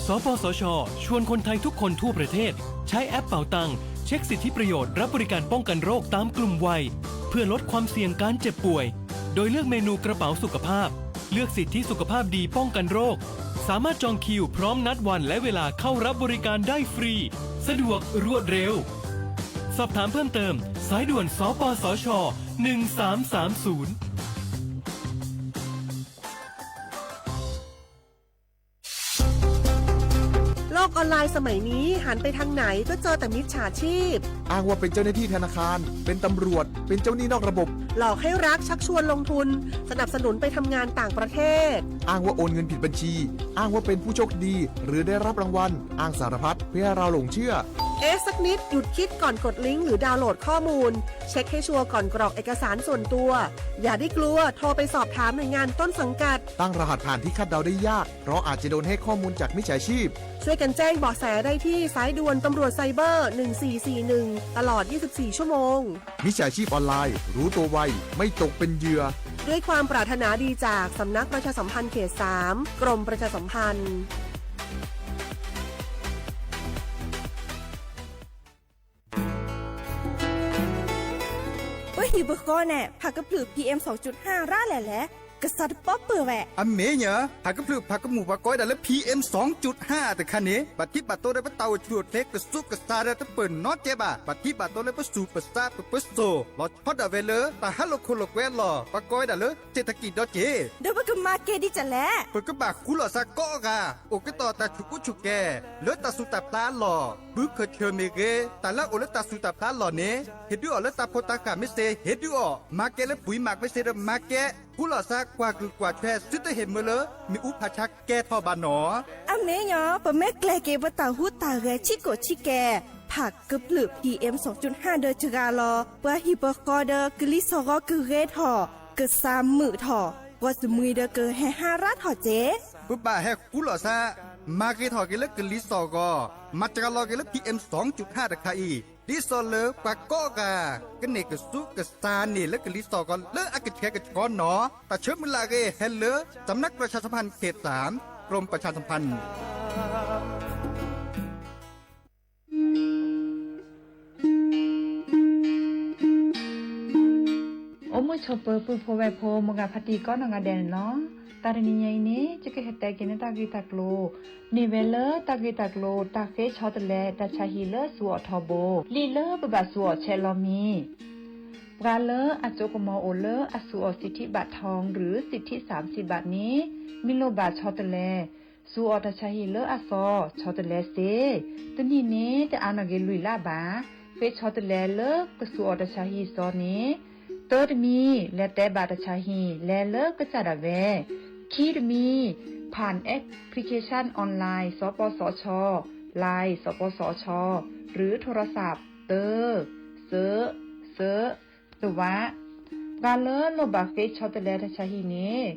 สปสช.ชวนคนไทยทุกคนทั่วประเทศ ใช้แอปเป๋าตัง เช็คสิทธิประโยชน์รับบริการป้องกันโรคตามกลุ่มวัย เพื่อลดความเสี่ยงการเจ็บป่วย โดยเลือกเมนูกระเป๋าสุขภาพ เลือกสิทธิสุขภาพดีป้องกันโรค สามารถจองคิวพร้อมนัดวันและเวลาเข้ารับบริการได้ฟรี สะดวกรวดเร็ว สอบถามเพิ่มเติม สายด่วน สปสช. หนึ่งสามสามศูนย์ โลกออนไลน์สมัยนี้หันไปทางไหนก็เจอแต่มิจฉาชีพ อ้างว่าเป็นเจ้าหน้าที่ธนาคาร เป็นตำรวจ เป็นเจ้าหนี้นอกระบบ หลอกให้รัก ชักชวนลงทุน สนับสนุนไปทำงานต่างประเทศ อ้างว่าโอนเงินผิดบัญชี อ้างว่าเป็นผู้โชคดี หรือได้รับรางวัล อ้างสารพัดเพื่อให้เราหลงเชื่อ เอ๊ะสักนิด หยุดคิดก่อนกดลิงก์หรือดาวน์โหลดข้อมูล เช็คให้ชัวร์ก่อนกรอกเอกสารส่วนตัว อย่าได้กลัว โทรไปสอบถามหน่วยงานต้นสังกัด ตั้งรหัสผ่านที่คาดเดาได้ยาก เพราะอาจจะโดนแฮ็กข้อมูลจากมิจฉาชีพ ช่วยกันแจ้งเบาะแสได้ที่สายด่วนตำรวจไซเบอร์ หนึ่งสี่สี่หนึ่ง ตลอด ยี่สิบสี่ ชั่วโมง มิจฉาชีพออนไลน์ รู้ตัวไว ไม่ตกเป็นเหยื่อ ด้วยความปรารถนาดีจากสำนักประชาสัมพันธ์เขต สาม กรมประชาสัมพันธ์ ပဟံၣ်ပဃီန့ၣ် ဖးကဖျၢၣ် PM စူၣ်ကၠူၣ်ဟၣ် ရၣ်လဲၣ်လဲၣ်, ကစၢ်တပီၢ်ပၢၢ်ဝဲ. အမ့ၢ်ညီ, ဖးကဖျၢၣ်ဖးကမူၣ်ပှၤကိးဝဲဒၣ်လၢ PM စူၣ်ကၠူၣ်ဟၣ်တခါန့ၣ် ဘၣ်ထံးဘၣ်တိၢ်ဒီးပတၢ်အိၣ်ဆူၣ်အိၣ်ချ့ ကစူၣ်ကစၢ်ဒီးတပၢၢ်နီတကဲဘၣ်. ဘၣ်ထံးဘၣ်တိၢ်လၢပစူၣ်ပစၢ်ပပၢစိၣ် လီၤဆီဒၣ်ဝဲလၢ တၢ်ဟးလိာ်ခိၣ်လိာ်ကွဲအလီၢ် ပှၤကိးဝဲဒၣ်လၢ เศรษฐกิจ ဒီးက့ၢ်. ဒီးပကမၤကဲဒ်လဲၣ်. ပကဘၣ်ဃူလိာ်စ့ၢ်ကီးအဂၤ အိၣ်ကတီၢ်တၢ်ဆူၣ်ကူဆူၣ်ကဲၤ လၢတၢ်စူၣ်တၢ်ဖျါအလီၢ်, ဘုခၢၣ်ဆၢၣ်မ့ၢ်ဂ့ၤ, တၢ်လၢအအိၣ်လၢတၢ်စူၣ်တၢ်ဖျါအလီၢ်န့ၣ် ဟ့ၣ်ဒုးအီၤလၢတၢ်ဖိတၢ်ဃၢ်မ့ၢ်စ့ၢ် ဟ့ၣ်ဒုးအီၤ, မၤကဲလၢပှၤမၤကမ့ၢ်စ့ၢ်ဒီးမၤကဲ, ဃူလိာ်စ့ၢ်ကွၢ်ကလုၢ်ကွၢ်ထွဲ သုတဟ့ၣ်မၢလၢ မ့ၣ်အူဖးဆါကဲထီၣ်ဘၣ်နီၢ်. အမ့ၢ်ညီ, ပမ့ၢ်ကျဲၤက့ၤပတၢ်ဟူးတၢ်ဂဲၤဆံးကိာ်ဆံးကဲၤ ဖးကဖျၢၣ် PM စူၣ်ကၠူၣ်ဟၣ်ဒီးစှၤလီၤ ပှၤဟံၣ်ပဃီဒီး ကလံၤစိးဂီၤကဂ့ၤထီၣ်, ကစၢ်မုာ်ထီၣ်, ပှၤစမှံၤဒီးကဟဲဟါရၣ်ထီၣ်က့ၢ်. ပဘၣ်ဟဲဃူလိာ်စ့ၢ်, မၤဂ့ၤထီၣ်က့ၤလၢကလံၤစိးဂီၤ, မၤစှၤလီၤက့ၤလၢ PM စူၣ်ကၠူၣ်ဟၣ်တခါအံၤ, ဒ်သိးလၢပှၤကိးဂၤ ကန့ၢ်ကစူၣ်ကစၢ်န့ၣ်လၢကလံၤစိးဂီၤလၢအကဆှဲကဆှီနီၢ်. တၢ်ဆၢမုၢ်လၢ်အဂ့ၢ် ဟဲလၢ สำนักประชาสัมพันธ์เขต สาม กรมประชาสัมพันธ์ အိၣ်မုာ်ဆိးပၢၤပုၢ်ဖိဝဲၢ်ဖိ မိၢ်ဂၤဖါတံၢ်ကိးနီၢ်ဂၤဒဲးန့ၣ်လီၤ. တၢ်တနံၤညါအံၤန့ၣ် ယကဟဲတဲက့ၤန့ၢ်တၢ်ဂ့ၢ်တၢ်ကျိၤ န့ၢ်ဝဲလၢတၢ်ဂ့ၢ်တၢ်ကျိၤ တၢ်ဃ့ဆီတလဲတၢ်ဆါဟံၣ်လၢစူၤအီၣ်ထီဘိ, လံာ်လၢပဘၣ်စူၤအီၣ်ဆဲးလီၤမံၤ. ပှၤလၢအစိကမီၤအိၣ်လၢအစူၤအီၣ် สิทธิบัตรทอง หรือ สิทธิสามสิบบาท န့ၣ် မ့ၢ်လိၣ်ဘၣ်ဆီတလဲ စူၤအီၣ်တၢ်ဆါဟံၣ်လၢအစီ ဆီတလဲစ့, တနံၣ်န့ၣ် တအါနီၢ်က့ၤလွံၢ်လါဘၣ်. ဃ့ဆီတလဲလၢကစူၤအီၣ်တၢ်ဆါဟံၣ်စီန့ၣ် တၢတမံၤ လဲၤတဲဘၣ်တၢ်ဆါဟံၣ် လဲၤလၢကစၢ်ဒၣ်ဝဲ, ခံတမံၤ ผ่านแอปพลิเคชันออนไลน์ สปสช ไลน์ สปสช หรือโทรศัพท์ တၢ စၢ စၢ တဝး. ပှၤလၢလိၣ်ဘၣ်ဃ့ဆီတလဲတၢ်ဆါဟံၣ်န့ၣ်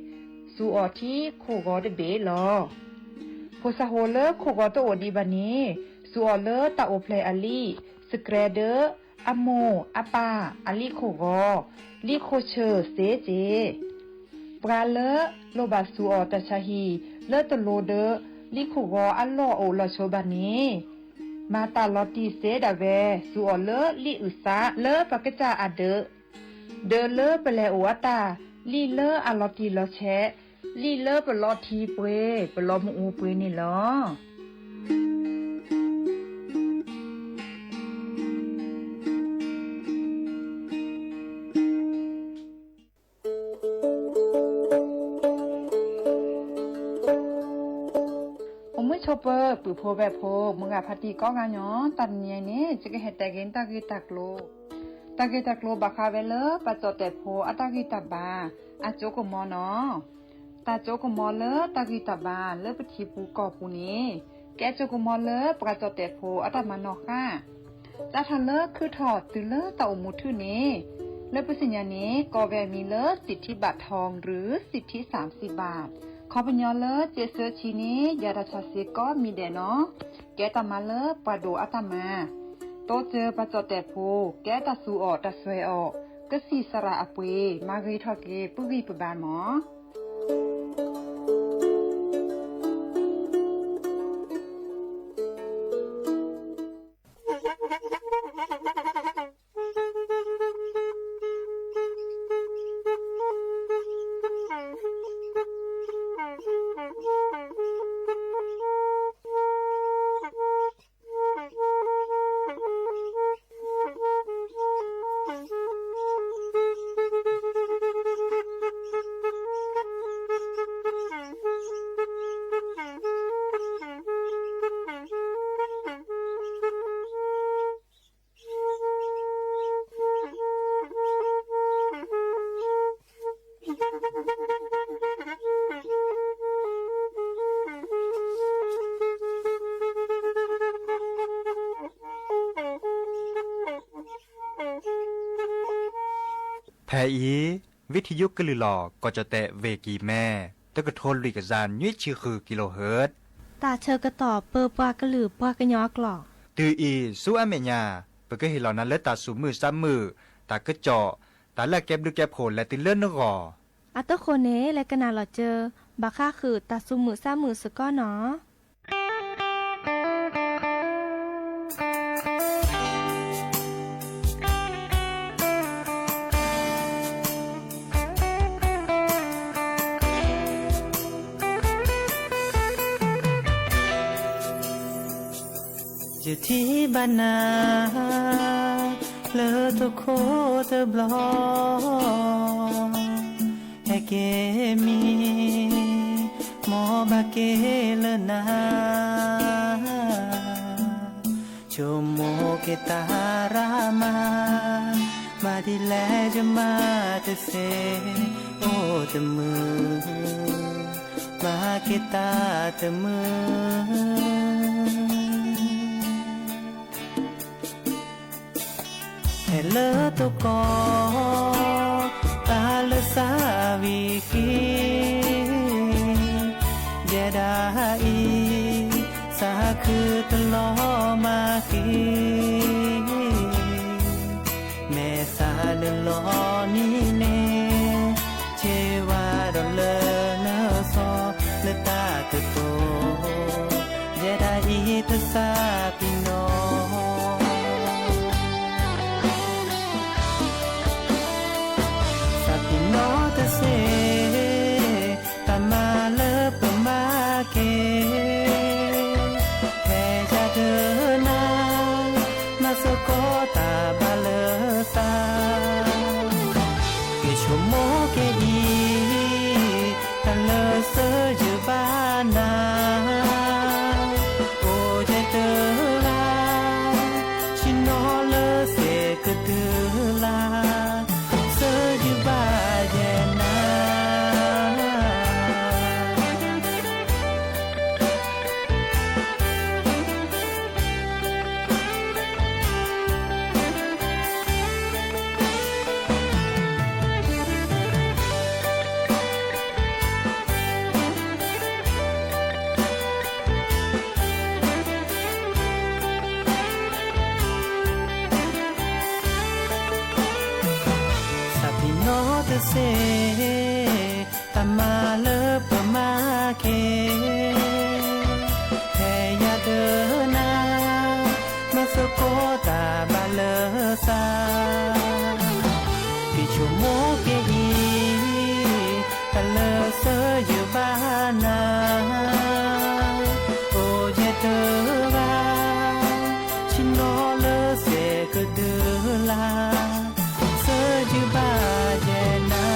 စူၤအီၣ်ထံခိၣ်ဂီၤတဘ့ၣ်လီၤ. ဖိစၢ်ဖိလၢခိၣ်ဂီၤတအိၣ်ဒံးဘၣ်န့ၣ် စူၤအီၣ်လၢတၢ်အိၣ်ဖျဲၣ်အလံာ်, စကြဲးဒီး အမိၢ်အပၢ်အလံာ်ခိၣ်ဂီၤ, လံာ်ခိၣ်ဆၢၣ်စ့က့ၢ်. ပှၤလၢလိၣ်ဘၣ်စူၤအီၣ်တၢ်ဆါဟံၣ် လၢတလိၤဒီးလံာ်ခိၣ်ဂီၤအလီၢ်အိၣ်လီၤဆိးဘၣ်န့ၣ် မၤတၢ်လီၤတံၢ်စ့ဒၣ်ဝဲ စူၤအီၣ်လၢလံာ်အုၣ်သးလၢပကစၢ်အဒၢး, ဒီးလၢပလဲၤအိၣ်အတၢ်, လံာ်လၢအလီၤတံၢ်လီၤဆဲး, လံာ်လၢပလီၤထံပှ့ၤ ပလီၤမုၢ်အူပှ့ၤန့ၣ်လီၤ. အိၣ်မုာ်ဆိးပၢၤ ပုၢ်ဖိဝဲၢ်ဖိ မိၢ်ဂၤဖါတံၢ်ကိးဂၤညီ, တၢ်တနံၤအံၤန့ၣ် ယကဟဲတဲက့ၤတၢ်ဂ့ၢ်တၢ်ကျိၤ, တၢ်ဂ့ၢ်တၢ်ကျိၤဘၣ်ဃးဝဲလၢ ပှၤကၠီၣ်တဲာ်ဖိအတၢ်ဂံၢ်တၢ်ဘါ အစိကမီၤနီၤ. တၢ်စိကမီၤလၢတၢ်ဂံၢ်တၢ်ဘါ လၢပထံပူၤကီၢ်ပူၤန့ၣ် ကဲစိကမီၤလၢပှၤကၠီၣ်တဲာ်ဖိအတၢ်မၤနီၣ်ဃာ် တၢ်ထီၣ်လၢခုထီၣ်တုၤလၢတၢ်အိၣ်မူထူၣ်န့ၣ် လၢပသ့ၣ်ညါန့ၣ် ကိးဝဲအမံၤလၢ สิทธิบัตรทอง หรือ สิทธิสามสิบบาท ခီပညီလၢ စ့းစၢဆံန့ၣ် ယၤတၢ်ဆါစ့ကိးမံၤဒဲးနီၤ. ကဲတၢ်မၤလၢပှၤဒိၣ်အတၢ်မၤ, တိစၢၤပှၤကၠီၣ်တဲာ်ဖိ ကဲတၢ်စူၤအီၣ်တၢ်စွဲအီၣ်, ကသံၣ်သရၣ်အပှ့ၤ မၤဂ့ၤထီၣ်က့ၤပဂံၢ်ပဘါမီၤ. ဖဲအံၤ ဝံထံယိကလုာ်လီၤ ကီၢ်ကၠီၣ်တဲၣ် ဝ့ၢ်ကံၢ်မဲ တကထိလွံၢ်ကယၤနွံဆံဃု ကံလိဟၢၣ် တၢ်ဆၢကတီၢ်ပၢပှၤကလုာ်ပှၤကညီအကျိာ် တုၤအံၤဆူအမဲာ်ညါ ပကဟ့ၣ်လီၤနၤလၢတၢ်သူၣ်မုာ်သးမုာ် တၢ်ကစီၣ် တၢ်လၢအကဲဘျုးကဲဖှိၣ်လဲၤတုၤလၢနဂီၢ် အတဃိန့ၣ် လဲၤကနၣ်လီၤစၢၤ ဘၣ်ဃးဃုာ်တၢ်သူၣ်မုာ်သးမုာ်စ့ၢ်ကီးနီၤ. ယထံၣ်ဘၣ်နၤ လၢတခိၣ်တဘျီ ဟဲက့ၤမံ မ်ဘၣ်က့ၤလၢနၤ ဆိကမိၣ်က့ၤတၢ်ရၤမၤ မၤဒ်လဲၣ်ယမၤတသ့ အိၣ်တမုာ် မၤက့ၤတၢ်တမုာ် ဟဲလၢတကီၢ် တၢ်လၢစၢ်ဝံၤခံ ယဲဒၣ်အံၤ စၢ်ခုတလီၤမၢ်ဃံ မဲာ်သၣ်လၢလီၤနံၤန့ၣ် ဆ့ဝါဒီးလၢနစီ လၢတၢ်ကတိၤ ယဲဒၣ်အံၤတစၢ်ပံၤနီၣ် စၢ်ပံၤနီၣ်တစ့ တၢ်မၤလၢပမၤက့ၤ ဖဲယၤဒီးနၤ မၤသကိးတၢ်ဘၣ်လၢသး က့ၤဆိကမိၣ်က့ၤအံၤ တၢ်လၢစၢၤယဘၣ်နၤ အိၣ်ယဲတဂၤ ဆ့ၣ်နီၤလၢစဲးကတၢၢ်လၢ် စၢၤယဘၣ်ယဲနၤ စၢ်ပံၤနီၣ်တစ့ တၢ်မၤလၢပမၤက့ၤ ဖဲယၤဒီးနၤ မၤသကိးတၢ်ဘၣ်လၢသး က့ၤဆိကမိၣ်က့ၤအံၤ တၢ်လၢစၢၤယဘၣ်နၤ အိၣ်ယဲတဂၤ ဆ့ၣ်နီၤလၢစဲးကတၢၢ်လၢ် စၢၤယဘၣ်ယဲနၤ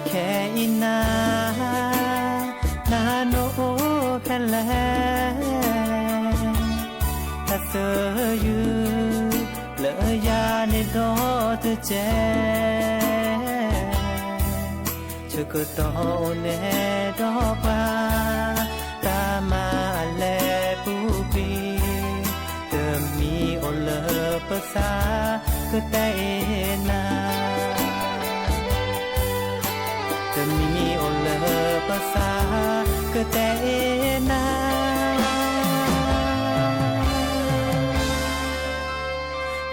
ခဲအံၤနၤ နၤနအိၣ်ဖဲလဲၣ် တၢ်သယုၢ် လၢယၤန့ၣ်ဒီးတကဲ ဆၢကတီၢ်အိၣ်န့ၣ်ဒီးပှၤ တၢ်မၤအလဲၤပူၤကွံာ် တမံၤအိၣ်လၢပသး ကတဲအ့ၣ်နၤ တမံၤအိၣ်လၢပသး ကတဲအ့ၣ်နၤ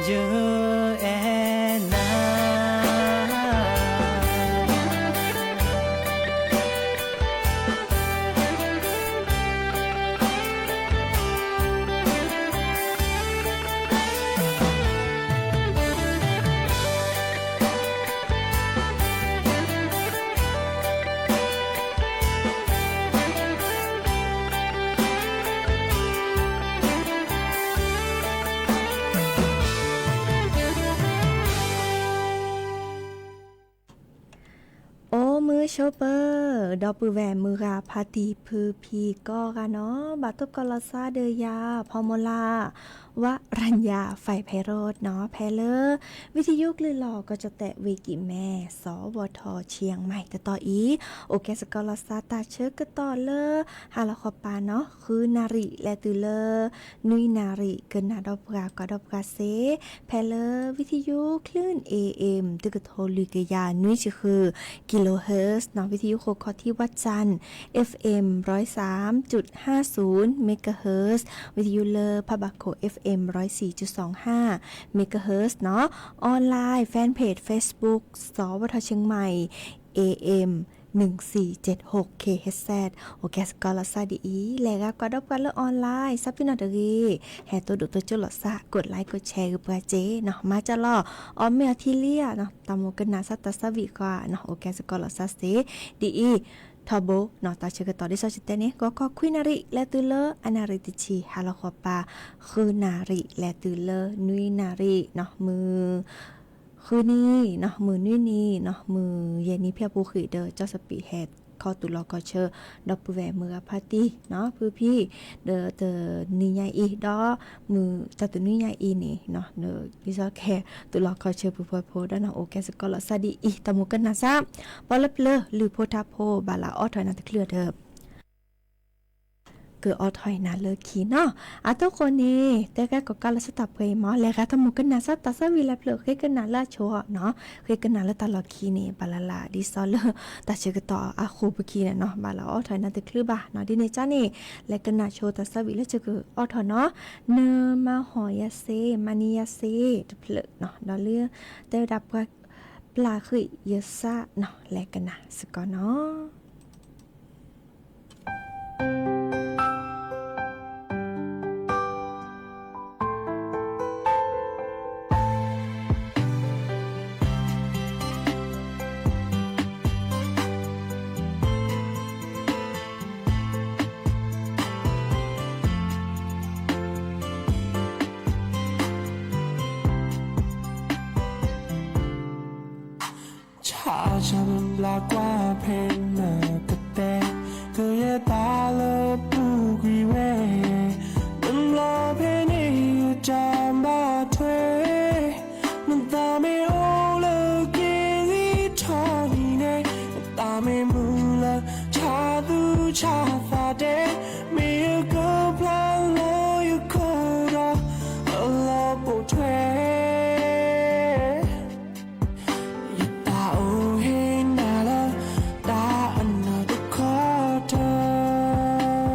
ယအဲၣ်နၤ အိၣ်မုာ်ဆိးပၢၤ ဒီပုၢ်ဝဲၢ်မုၢ်ဂၤဖါတံၢ်ဖုဖံကိးဂၤနီၤ ဘၣ်ထံးကီၢ်လီၤဆီဒီးယၤ ဖီမုၢ်လၢ် ဝရၣ်ညါ ဖဲဖဲရိၣ်နီၤ ဖဲလၢ ဝံသယုကလုၢ်လီၤကီၢ်ကၠီၣ်တဲၣ်ဝ့ၢ်ကံၢ်မဲ စီၤဝီၤထီၣ်ဆံၣ်ယၣ်မၢၣ် တတီၤအံၤ အိၣ်ကဲစ့ၢ်ကီးလီၤသးတၢ်ဆၢကတီၢ်လၢ ဟါလီၤဃီၤပၤနီၤ ဃုနၣ်ရံၣ် လဲၤတုၤလၢ နွံနၣ်ရံၣ် ကနၣ်ဒီးပှၤ ကွၢ်ဒီးပှၤစ့ၢ် ဖဲလၢ ဝံသယုကလုၢ် A M တကထိလွံၢ်ကယၤနွံဆံဃု kilohertz နီၤ ဝံသယုဃိခီထံဝၣ်စၣ် F M ร้อยสามจุดห้าศูนย์ megahertz ဝံသယုလၢဖးဘၣ်ခိၣ် F M ร้อยสี่จุดสองห้า megahertz နီၤ online fanpage Facebook စီၤဝီၤထီၣ်ဆံၣ်ယၣ်မၢၣ် A M หนึ่งสี่เจ็ดหก K H Z အိၣ်ကဲစ့ၢ်ကီးလီၤသးဒ်အံၤ လဲၤဂၤကွၢ်ဒီးပှၤလၢ online သးပ့ၤနီၣ်တဂ့ၤ ဟဲတိၢ်ဒိၣ်တိၢ်ကၠိလိာ်သး ကွၢ် like ကွၢ် share ဂ့ၤပှၤစ့ၢ်နီၤ မၤစၢၤလီၤ အီၣ်မ့ၢ်အီထံလံဧါနီၤ တၢ်မိၣ်ကနၣ်သးတၢ်သးဝံၣ်ဃီနီၤ အိၣ်ကဲစ့ၢ်ကီးလီၤသးစ့ၢ် ဒ်အံၤ ထီဘိနီၤ တၢ်ဆၢကတီၢ်ဒ်စီၤဆံတဲန့ၣ် ဂီၤခီခွံနၣ်ရံၣ် လဲၤတုၤလၢအနၣ်ရံၣ်တဆံ ဟါလီၤဃီၤပၤ ဃုနၣ်ရံၣ် လဲၤတုၤလၢနွံနၣ်ရံၣ်နီၤ မုၢ် ဃုနံၤနီၤ မုၢ်နွံနံၤနီၤ မုၢ်ယဲၢ်နံၤဖဲအပူၤဃံးဒီး ကၠီၣ်စပံးဟဲခီတူၢ်လီၤခီၣ်ဆၢ ဒီပုၢ်ဝဲၢ်မုၢ်ဂၤဖါတံၢ်နီၤ ဖုဖံ ဒီးတနံၤညါအံၤ ဒီးမုၢ်တၢ်တနွံညါအံၤန့ၣ်နီၤ ဒ်သိးကဟဲတူၢ်လီၤခီၣ်ဆၢ ပုၢ်ဖိဝဲၢ်ဖိဒီးနီၤ အိၣ်ကဲစ့ၢ်ကီးလီၤသးဒ်အံၤ တၢ်မိၣ်ကနၣ်သး ပှၤလၢပျၢၤလုၢ်ဖိထါဖိ ဘၣ်လၢအိးထီၣ်နၤတချုးဒီး ကအိးထီၣ်နၤလၢခံနီၤ အသိးဃိန့ၣ် တဲကဲကီးကါလၢဆၢတၢ်ပှဲၤအံၤမး လဲၤဂၤတၢ်မိၣ်ကနၣ်သးတၢ်သးဝံၣ်လၢပျၢၤ ဃ့ကနၣ်လၢအဆိနီၤ ဃ့ကနၣ်လၢတၢ်လီၢ်ခံန့ၣ် ဘၣ်လၢ်လၢ်ဒ်သိးလၢ တၢ်ဆၢကတီၢ်အဃိပူၤခံန့ၣ်နီၤ ဘၣ်လၢအိးထီၣ်နၤတချုးဘၣ်နီၤ ဒ်န့ၣ်ကါန့ၣ် လဲၤကနၣ်ဆိတၢ်သးဝံၣ်လၢဆၢကအိးထီၣ်နီၤ နမၤဟီၣ်ယၤစ့ မၤနံၤယၤစ့ တဖျၢၣ်နီၤ ဒီးလၢ တဲဝဲဒၣ်ပှၤ ပျၢ်ဃံးယသးနီၤ လဲၤကနၣ်စ့ၢ်ကီးနီၤ ဆါဆါဘျါကွၢ်ဖဲနကတဲ ကယဲၢ်တၢ်လၢပူၤကွံာ်ဝဲ နဘျီဖဲန့ၣ်ယတၢ်ဘၣ်ထွဲ နသးမ့ၢ်အိၣ်လၢက့ၤဂံၢ်ထီၣ်နံၤန့ၣ် နသးမ့ၢ်မုာ်လၢဆါသူၣ်ဆါသးဒဲး မ့ၢ်ယကဖျါလၢယခိၣ်ဒီး အလီၢ်ပိာ်ထွဲ ယသးအိၣ်ဟ့ၣ်နၤလၢ တၢ်အနၢ်တခီတၢၢ်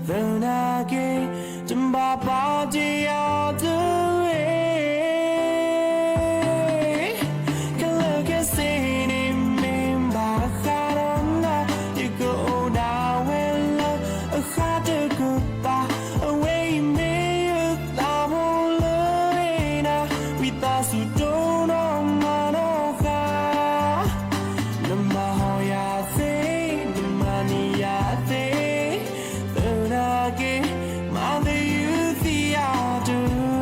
သနာ်က့ တဘၣ်ပာ်တ့ၢ်အီၤတဂ့ၤ, ခဲလၢာ်ခဲဆ့န့ၣ်မ့ၢ်ဘၣ်ဃးဒီးနၤ, ယကအိၣ်ဒၣ်ဝဲလၢအဃၣ်တကပၤ, အဝဲအံၤမ့ၢ်ယသးဖိလၢနၤ, ဝံသးစူၤတိၢ်နီၣ်မၤနီၣ်ဃာ် နမၤဟီၣ်ယၤသ့, နမၤနံၤယၤသ့, သနာ်က့ မၤသယုၢ်သံယၤတဂ့ၤ.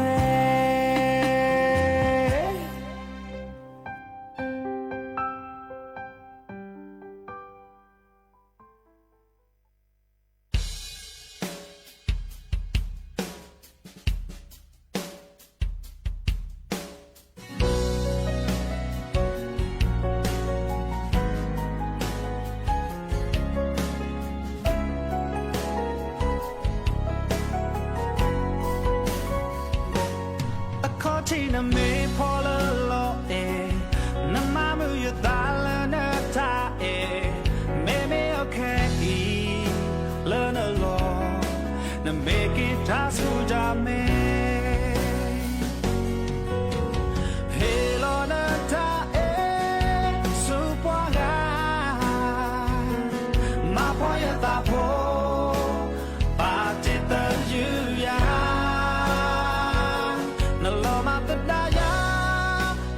အခီၣ်ထံးနမ့ၢ်ဖီလၢလီၤအဲၣ်, နမၤမုာ်ယသးလၢနတၢ်အဲၣ်, မ့မ့ၢ်အခဲအံၤလၢနလီၢ်, နမ့ၢ်က့ၤတၢ်ဆူၣ်တၢ်မဲာ် ဟ့ၣ်လီၤနတၢ်အဲၣ်ဆူပှၤဂၤ, မၤဖှီၣ်ယသးဖိ, ပာ်တ့ၢ်သယုၢ်ယၤ, နလီၤမၤသဒါယၤ,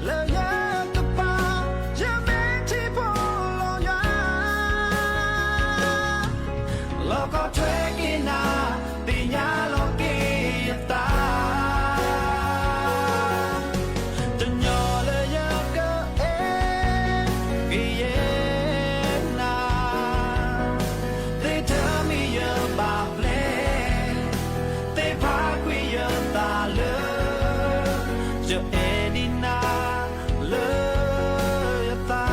လၢယကပၤ, ယမ့ၢ်ထံဖိလီၤယွၤ လီၢ်ကီၢ်ထွဲက့ၤနၤ, သ့ၣ်ညါလီၤက့ၤယသး, တညီလၢယကအဲၣ်ကယဲၢ်နၤ, သ့ၣ်ထၢမံယဘၣ်ပျဲၢ်, သ့ၣ်ဖးကွံာ်ယသးလၢ ယအဲၣ်ဒံးနၤ လၢယသး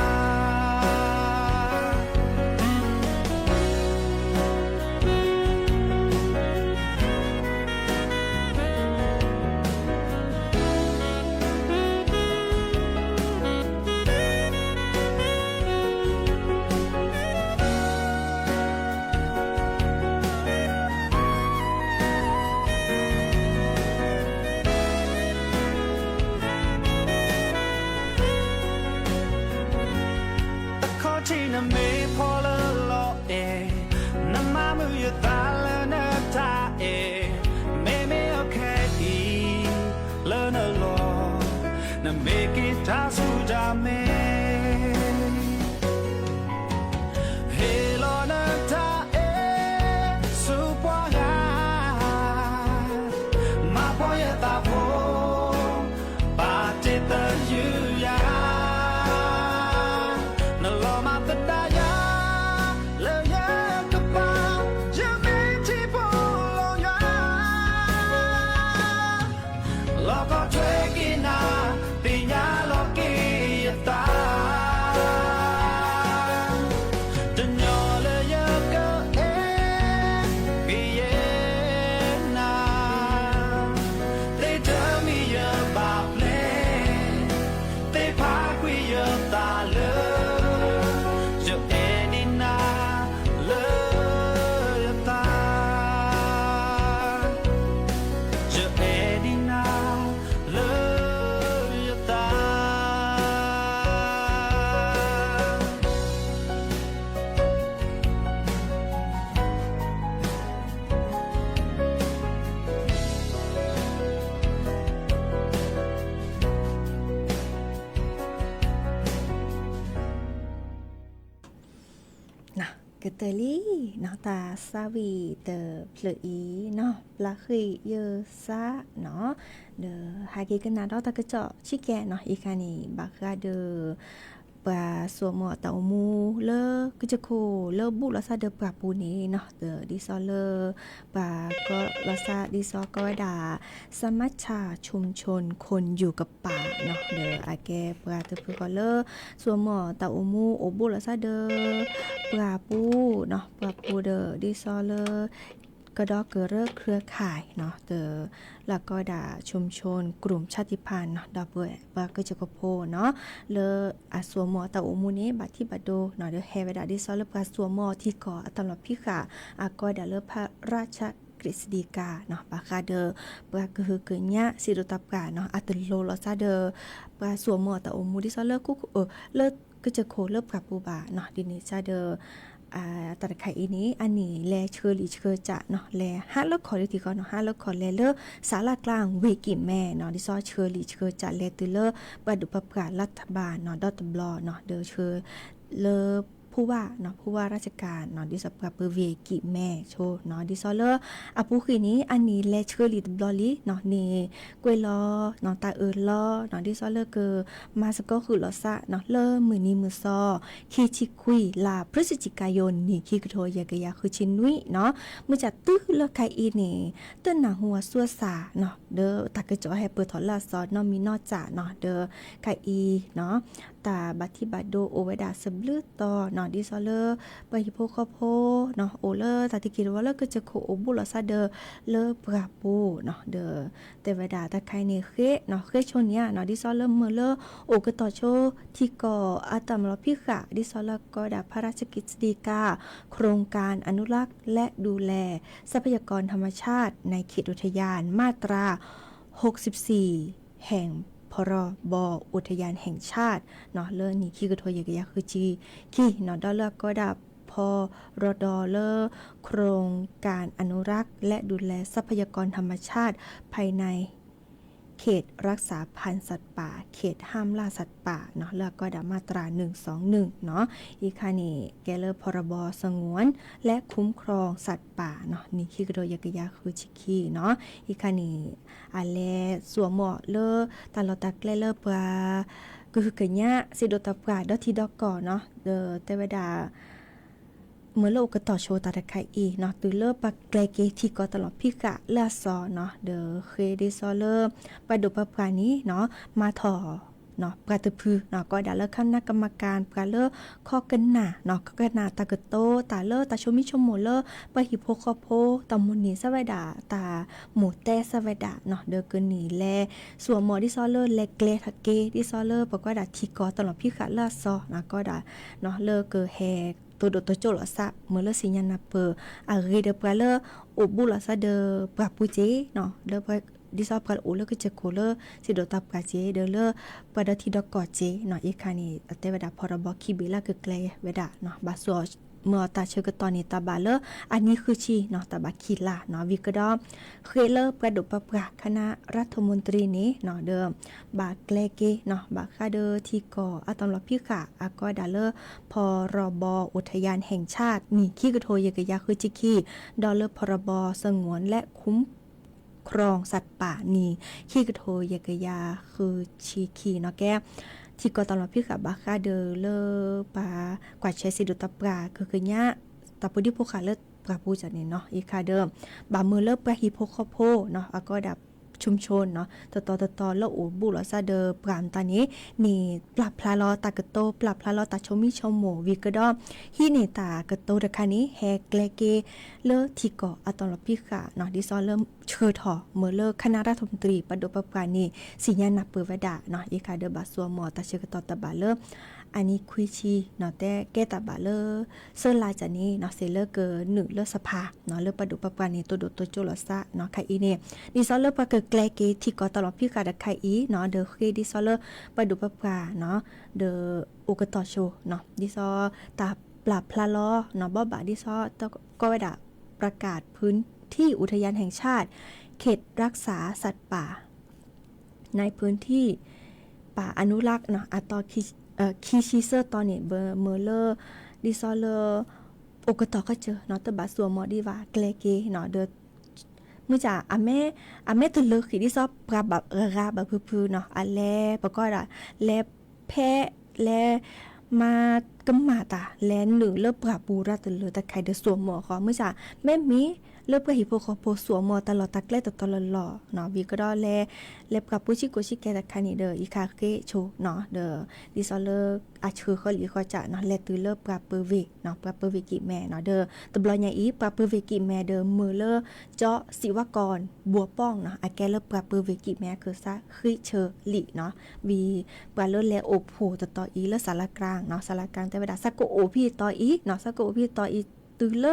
အခီၣ်ထံးနမ့ၢ်ဖီလၢလီၤအဲၣ်, နမၤမုာ်ယသးလၢနတၢ်အဲၣ်, မ့မ့ၢ်အခဲအံၤလၢနလီၢ်, နမ့ၢ်က့ၤတၢ်ဆူၣ်တၢ်မဲာ် ဟ့ၣ်လီၤနတၢ်အဲၣ်ဆူပှၤဂၤ, မၤဖှီၣ်ယသးဖိ, ပာ်တ့ၢ်သယုၢ်ယၤ, နလီၤမၤသဒါယၤ, လၢယကပၤ, ယမ့ၢ်ထံဖိလီၤယွၤ လီၢ်ကီၢ်ထွဲက့ၤနၤ, သ့ၣ်ညါလီၤက့ၤယသး, တညီလၢယကအဲၣ်ကယဲၢ်နၤ, သ့ၣ်ထၢမံယဘၣ်ပျဲၢ်, သ့ၣ်ဖးကွံာ်ယသးလၢ ယအဲၣ်ဒံးနၤလၢယသး, ယအဲၣ်ဒံးနၤလၢယသး. ကတၢၢ်လံနီၤ တၢ်သးဝံၣ်တဖျၢၣ်အံၤနီၤ ပျၢ်ဃ့ၢ်ယၢ်စးနီၤ ဒီးဟဲက့ၤကနၣ်ဒီးတၢ်ကစီၣ်ဆံးကဲနီၤ အံၤခါန့ၣ် ဘၣ်ဃးဒီး ပှၤစိာ်မီၤတၢ်အိၣ်မူလၢကစၢၢ်ခိၣ်လၢဘူးလိာ်သးဒီးပှၢ်ပူၤန့ၣ်နီၤ ဒ်သိးလၢ ပှၤကီၢ်လိာ်သးဒ်သိးကီဝဲဒၣ် สมัชชาชุมชนคนอยู่กับป่าနီၤ ဒီးအကဲပှၤတဖုဃီလၢ စိာ်မီၤတၢ်အိၣ်မူအိၣ်ဘူးလိာ်သးဒီး ပှၢ်ပူၤနီၤ ပှၢ်ပူၤဒီးဒ်သိးလၢ ကဒီကရၢ เครือข่าย နီၤ ဒီး လၢအကိးဝဲဒၣ် ชุมชน กลุ่มชาติพันธุ์ နီၤ ဒီးပဝဲပှၤကၠိဖိနီၤ လၢအစိာ်မီၤတၢ်အိၣ်မူန့ၣ် ဘၣ်ထံၣ်ဘၣ်ဒိနီၤ ဒီးဟဲဝဲဒၣ်ဒ်သိးလၢပှၤစိာ်မီၤထံကီၢ်အတၢ်လီၤဖံးဃာ် အကိးဝဲဒၣ်လၢ พระราชกฤษฎีกา နီၤ ဘၣ်ဃးဒီး ပှၤကဟုကညး စံးဒိးတၢ်ပှၤနီၤ အတလိၤလီၤစၢ်ဒီး ပှၤစိာ်မီၤတၢ်အိၣ်မူဒ်သိးလၢ လၢကၠိခိၣ်လၢပှၢ်ပူၤဘၣ်နီၤ ဒ်န့ၣ်စၢ်ဒီး တၢ်တခါအံၤန့ၣ် အန့ၣ်လဲၤဆှၢလံာ်ဆှၢစၢ်နီၤ လဲၤဟးလၢခီၣ်လၢထံကီၢ်နီၤ ဟးလၢခီၣ်လဲၤလၢ สารกลาง ဝ့ၢ်ကံၣ်မဲနီၤ ဒ်သိးဆှၢလံာ်ဆှၢစၢ်လဲၤတုၤလၢ ပှၤဒိၣ်ပှၤပှၢ်လၢတဘၣ်နီၤ ဒီတဘျီနီၤ ဒီးဆှၢ လၢ ผู้ว่าနီၤ ผู้ว่าราชการနီၤ ဒ်သိးပှၤပၢၤဝ့ၢ်ကံၣ်မဲဆိနီၤ ဒ်သိးလၢ အပူၤဃံန့ၣ် အန့ၣ်လဲၤဆှၢလံာ်တဘျီလံနီၤ န့ၣ် ကွဲးလီၤ တၢ်အၢၣ်လီၤနီၤ ဒ်သိးလၢက မၤသကိးဃုာ်လိာ်သးနီၤ လၢမုၢ်နံၤမုၢ်သီ ခံဆံခွံ လါ พฤศจิกายน နံၣ်ခံကထိယဲၢ်ကယၤဃုဆံနွံနီၤ မုၢ်ဆါတုၤလၢခဲအံၤန့ၣ် တနၢ်ဟူအသူအသၣ်နီၤ ဒီးတၢ်ကစီၣ်ဟဲပၢၢ်ထီၣ်လၢအသီနီတမံၤနီတစဲးနီၤ ဒီးခဲအံၤနီၤ တၢ်ဘၣ်ထံၣ်ဘၣ်ဒိအိၣ်ဝဲဒၣ်သဘျုးသီနီၤ ဒ်သိးလၢ ပှၤဟံၣ်ဖိဃီဖိနီၤ အိၣ်လၢတၢ်တံၢ်ကံၢ်တဝီလၢကၠိခိၣ်အိၣ်ဘူးလိာ်သးဒီး လၢပှၢ်ပူၤနီၤ ဒီး တဲဝဲဒၣ်တၢ်ခါအံၤန့ၣ် ဃ့နီၤ ဃ့ဆိန့ၣ်ဧါနီၤ ဒ်သိးလၢမုၢ်လၢအိၣ်ကတီၢ်ဆိထံကီၢ်အတၢ်လီၤဖံးဃာ် ဒ်သိးလၢကိးဝဲဒၣ် พระราชกฤษฎีกา โครงการอนุรักษ์และดูแล ทรัพยากรธรรมชาติในเขตอุทยาน มาตรา หกสิบสี่ แห่ง พรบอุทยานแห่งชาติ နီၤ လၢနံၣ်ခံကထိယဲၢ်ကယၤဃုဆံ ခံနီၤ ဒီးလၢအကိးဝဲဒၣ် พรด လၢ โครงการอนุรักษ์และดูแลทรัพยากรธรรมชาติภายในเขตรักษาพันธุ์สัตว์ป่า เขตห้ามล่าสัตว์ป่า နီၤ လၢအကိးဝဲဒၣ် มาตรา หนึ่งสองหนึ่ง နီၤ အံၤခါန့ၣ် ကဲလၢ พรบสงวนและคุ้มครองสัตว์ป่า နီၤ နံၣ်ခံကထိယဲၢ်ကယၤဃုဆံခံနီၤ အံၤခါန့ၣ် အလဲၤစိာ်မီၤလၢ တၢ်လီၢ်တၢ်ကျဲလၢပှၤ ကဟုကညး စံးဒိးတၢ်ပှၤ ဒီထံဒီကီၢ်နီၤ ဒီးတဲဝဲဒၣ် မုၢ်လၢအိၣ်ကတီၢ်ဆိတၢ်တခါအံၤနီၤ တုၤလၢပှၤကျဲက့ၤထံကီၢ်တၢ်လီၤဖံးဃာ်လၢအသီနီၤ ဒီးဃ့ဒ်သိးလၢ ပှၤဒိၣ်ပှၤပှၢ်န့ၣ်နီၤ မၤထီၣ် ပှၤတဖုနီၤ ကိးဝဲဒၣ်လၢ คณะกรรมการ ပှၤလၢ ခီကနၣ်နီၤ ခီကနၣ်တၢ်ကတိၤတၢ်လၢတၢ်ဆိမိၣ်ဆိကမိၣ်လၢ ပှၤဟံၣ်ဖိဃီဖိ တၢ်မိၣ်န့ၢ်စၢ်ဝဲဒၣ် တၢ်မိၣ်တဲစၢ်ဝဲဒၣ်နီၤ ဒီးကန့ၢ်လဲၤစိာ်မီၤဒ်သိးလၢလဲၤကျဲထီၣ်က့ၤ ဒ်သိးလၢပှၤကိးဝဲဒၣ်ထံကီၢ်တၢ်လီၤဖံးဃာ်လၢအသီနီၤ ကိးဝဲဒၣ် လၢကဟဲ တိၢ်ဒိၣ်တိၢ်ကၠိလိာ်သး မုၢ်လၢသ့ၣ်ညါနၢ်ပၢၢ် အဂ့ၤဒီးပှၤလၢ အိၣ်ဘူးလိာ်သးဒီးပှၢ်ပူၤက့ၤနီၤ လၢ ဒ်သိးပှၤလၢအိၣ်လၢကၠိခိၣ်လၢ စံးဒိးတၢ်ပှၤက့ၤ ဒီးလၢ ပှၤဒီထံဒီကီၢ်က့ၤနီၤ အံၤခါန့ၣ် အတဲဝဲဒၣ် พรบ ခံဘ့ၣ်လၢကကျဲဝဲဒၣ်နီၤ ဘၣ်စိာ်မုၢ်အီၤတၢ်ဆၢကတီၢ်န့ၣ် တၢ်ဘၣ်လၢ အနံၣ်ဃုဆံနီၤ တၢ်ဘၣ်ခံလါနီၤ ဝံၤကဒီး ဃ့လၢပှၤဒိၣ်ပှၤပှၢ် คณะรัฐมนตรี န့ၣ်နီၤ ဒီး ဘၣ်ကျဲက့ၤနီၤ ဘၣ်ဃးဒီးထံကီၢ်အတၢ်လီၤဖံးဃာ် အကိးဝဲဒၣ်လၢ พรบอุทยานแห่งชาติ နံၣ်ခံကထိယဲၢ်ကယၤဃုဆံခံ ဒီးလၢ พรบสงวนและคุ้มครองสัตว์ป่า နံၣ်ခံကထိယဲၢ်ကယၤဃုဆံခံနီၤ ကဲ ထံကီၢ်တၢ်လီၤဖံးဃာ်ဘၣ်ဃးဒီးလၢပှၤကွၢ်ဆၢစံးဒိးတၢ်ပှၤ ကဟုကညး တၢ်ဖိဒံဖိဃာ်လၢပှၢ်ပူၤန့ၣ်နီၤ အံၤခါဒီး ဘၣ်မုၢ်လၢပှၤဟံၣ်ဖိဃီဖိနီၤ အကိးဝဲဒၣ် ชุมชน နီၤ တတီၤတတီၤလၢအိၣ်ဘူးလိာ်သးဒီးပှၢ်မတၤန့ၣ် န့ၣ်ပျၢ်ဖျါလီၤတၢ်ကတိၤ ပျၢ်ဖျါလီၤတၢ်ဆိမိၣ်ဆိကမိၣ် ဝံၤကဒီး ဟံးန့ၢ်တၢ်ကတိၤတခါန့ၣ် ဟဲကျဲက့ၤလၢထံကီၢ်အတၢ်လီၤဖံးဃာ်နီၤ ဒ်သိးလၢဆှၢထီၣ်မုၢ်လၢ คณะรัฐมนตรี ပှၤဒိၣ်ပှၤပှၢ်န့ၣ် သ့ၣ်ညါနၢ်ပၢၢ်ဝဲဒၣ်နီၤ အံၤခါဒီးဘၣ်စိာ်မုၢ်အီၤတၢ်ဆၢကတီၢ်တၢ်ဘၣ်လၢ အနံၣ်ခွံဆံနီၤ တဲကဲတၢ်ဘၣ်လၢ သၢလါန့ၣ်နီၤ စံးလၢကနုာ်လၢစဖါနီၤ လၢပှၤဒိၣ်ပှၤပှၢ်န့ၣ် တိၢ်ဒိၣ်တိၢ်ကၠိလိာ်သးနီၤ ခါအံၤန့ၣ် ဒ်သိးလၢပှၤကကျဲက့ၤထံကီၢ်တၢ်လီၤဖံးဃာ်တခါအံၤနီၤ ဒီးဃ့ဒ်သိးလၢပှၤဒိၣ်ပှၤပှၢ်နီၤ ဒီးအိၣ်ကတီၢ်ဆိနီၤ ဒ်သိးတၢ်ပျၢ်ဖျါလီၤနီၤ ဘီဘၣ်ဒ်သိး ကိးဝဲဒၣ် ประกาศพื้นที่อุทยานแห่งชาติ เขตรักษาสัตว์ป่า ในพื้นที่ป่าอนุรักษ์နီၤ အတီၤ ခံဆံသၢတီၤန့ၣ် ဘၣ်မုၢ်လၢ ဒ်သိးလၢ အိၣ်ကတီၢ်ခီၣ်ဆၢနီၤ တဘၣ်စိာ်မုၢ်ဒံးဘၣ် ကျဲက့ၤနီၤ ဒီး မုၢ်ဆါ အမ့ၢ်တလၢဃံၤဒ်သိးပှၤဘၣ်ဂၤဂၤဘၣ်ဖုဖုနီၤ အလဲၤပကိးဒၣ် လဲၤဖဲ လဲၤမၤ ကမၤတၢ်လဲၤနုာ်လၢပှၢ်ပူၤရၤတလၢတခါဒီး စိာ်မီၤဃီ မုၢ်ဆါ မ့မ့ၢ်လၢပှၤဟံၣ်ဖိဃီဖိ စိာ်မီၤတၢ်လီၢ်တၢ်ကျဲတတီၤလီၤလီၤနီၤ ဝံၤကဒီးလဲၤ လဲၤပှၢ်ပူၤဆံကိၣ်ဆံကဲတခါန့ၣ်ဒီး အံၤခါဃ့ဆိနီၤ ဒီး ဒ်သိးလၢအဆှၢဃီလံာ်ဃီကၠးနီၤ လဲၤတုၤလၢပှၢ်ပၢၤဝ့ၢ်နီၤ ပှၢ်ပၢၤဝ့ၢ်ကံၣ်မဲနီၤ ဒီးတဘျီညါအံၤ ပှၢ်ပၢၤဝ့ၢ်ကံၣ်မဲဒီး မုာ်လၢ ကၠီစံးဝါကီၢ် ဘှီးပီၣ်နီၤ အကဲလၢပှၢ်ပၢၤဝ့ၢ်ကံၣ်မဲ အခုးစါဃ့ဆၢလံာ်နီၤ ဝံၤပှၤလၢလဲၤအိၣ်ဖှိၣ်တတီၤအံၤလၢ စလါကရၢ်နီၤ စလါကရၢ်တဲဝဲဒၣ် စးကအိၣ်ဖဲတီၤအံၤနီၤ စးကအိၣ်ဖဲတီၤအံၤတုၤလၢ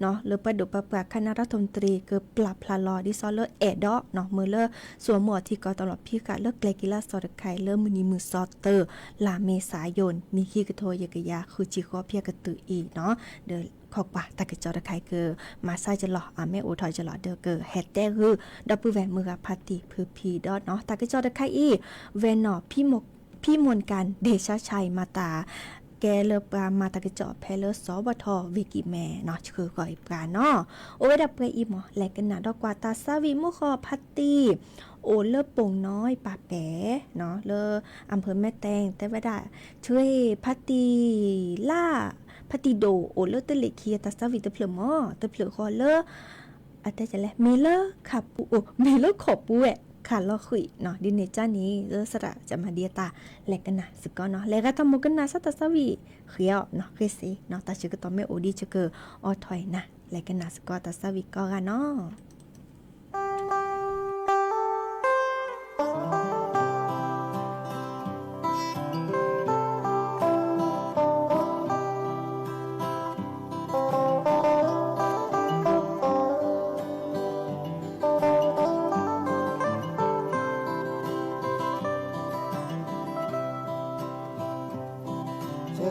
လၢပှၤဒိၣ်ပှၤပှၢ် ခါနၢ်ရၢ်ထူၣ်တရံး ကပျၢ်ဖျါလီၤ ဒ်သိးလၢအဲၣ်ဒိးနီၤ မုာ်လၢ စိာ်မီၤထံကီၢ်တၢ်လီၢ်ဖံးဃာ်လၢကျဲက့ၤလၢအစီၤတခါအံၤ လၢမုၢ်နံၤမုၢ်သီသၢ လါမ့ၤ စးယိၣ် နံၣ်ခံကထိယဲၢ်ကယၤဃုဆံဃိးဖဲကတုၤအံၤနီၤ ဒီးခီကွၢ်တၢ်ကစီၣ်တခါအံၤက မၤဆါကလီၤ အမ့ၢ်အိၣ်ထီၣ်ကလီၤ ဒီးကဟဲတဲဂုာ် ဒီပုၢ်ဝဲၢ်မုၢ်ဂၤဖါတံၢ်ဖုဖံဒီးနီၤ တၢ်ကစီၣ်တခါအံၤ ဝဲနီၢ် ဖံမူၣ်ကၣ်ဒဲးဆါဆါအံၤ မၤတၢ်ကဲလၢပှၤမၤတၢ်ကစီၣ်ဖဲလၢ စီၤဘီထီၣ် ဝ့ၢ်ကံၣ်မဲနီၤ ဆှၢဃီၤအံၤပှၤနီၤ အိၣ်ဝဲဒၣ်ပှဲၤအံၤမး လဲၤကနၣ်ဒီးကွၢ်တၢ်သးဝံၣ်မူဃီဖါတံၢ် အိၣ်လၢပိာ်နီၢ်အံၤပာ်ပဲာ်နီၤ လၢအဖၢၣ်မဲတဲ တဲဝဲဒၣ် ဆှၢဖါတံၢ်လၢ ဖါတံၢ်ဒိၣ်အိၣ်လၢတလ့ၣ်ခံ တၢ်သးဝံၣ်တဖျၢၣ်မး တဖျၢၣ်ဃီလၢ အတဲလဲၣ် မ့ၢ်လၢခးပူ အိၣ် မ့ၢ်လၢခီၣ်ပူဝဲ ခးလီၤဃံၤနီၤ ဒ်န့ၣ်ကန့ၣ် လၢသရၣ်ကမၤဒံးအတၢ်လဲၤကနၣ်စ့ၢ်ကီးနီၤ လဲၤဂၤတၢ်မူကနၣ်ဆၢတၢ်သးဝံၣ် ဃ့အီၤနီၤ ဃ့စ့နီၤ တၢ်ဆၢကတီၢ်မ့ၢ်အိၣ်ဒံး ဆၢကအိးထီၣ်အံၤနၤ လဲၤကနၣ်စ့ၢ်ကီးတၢ်သးဝံၣ်ကိးဂၤနီ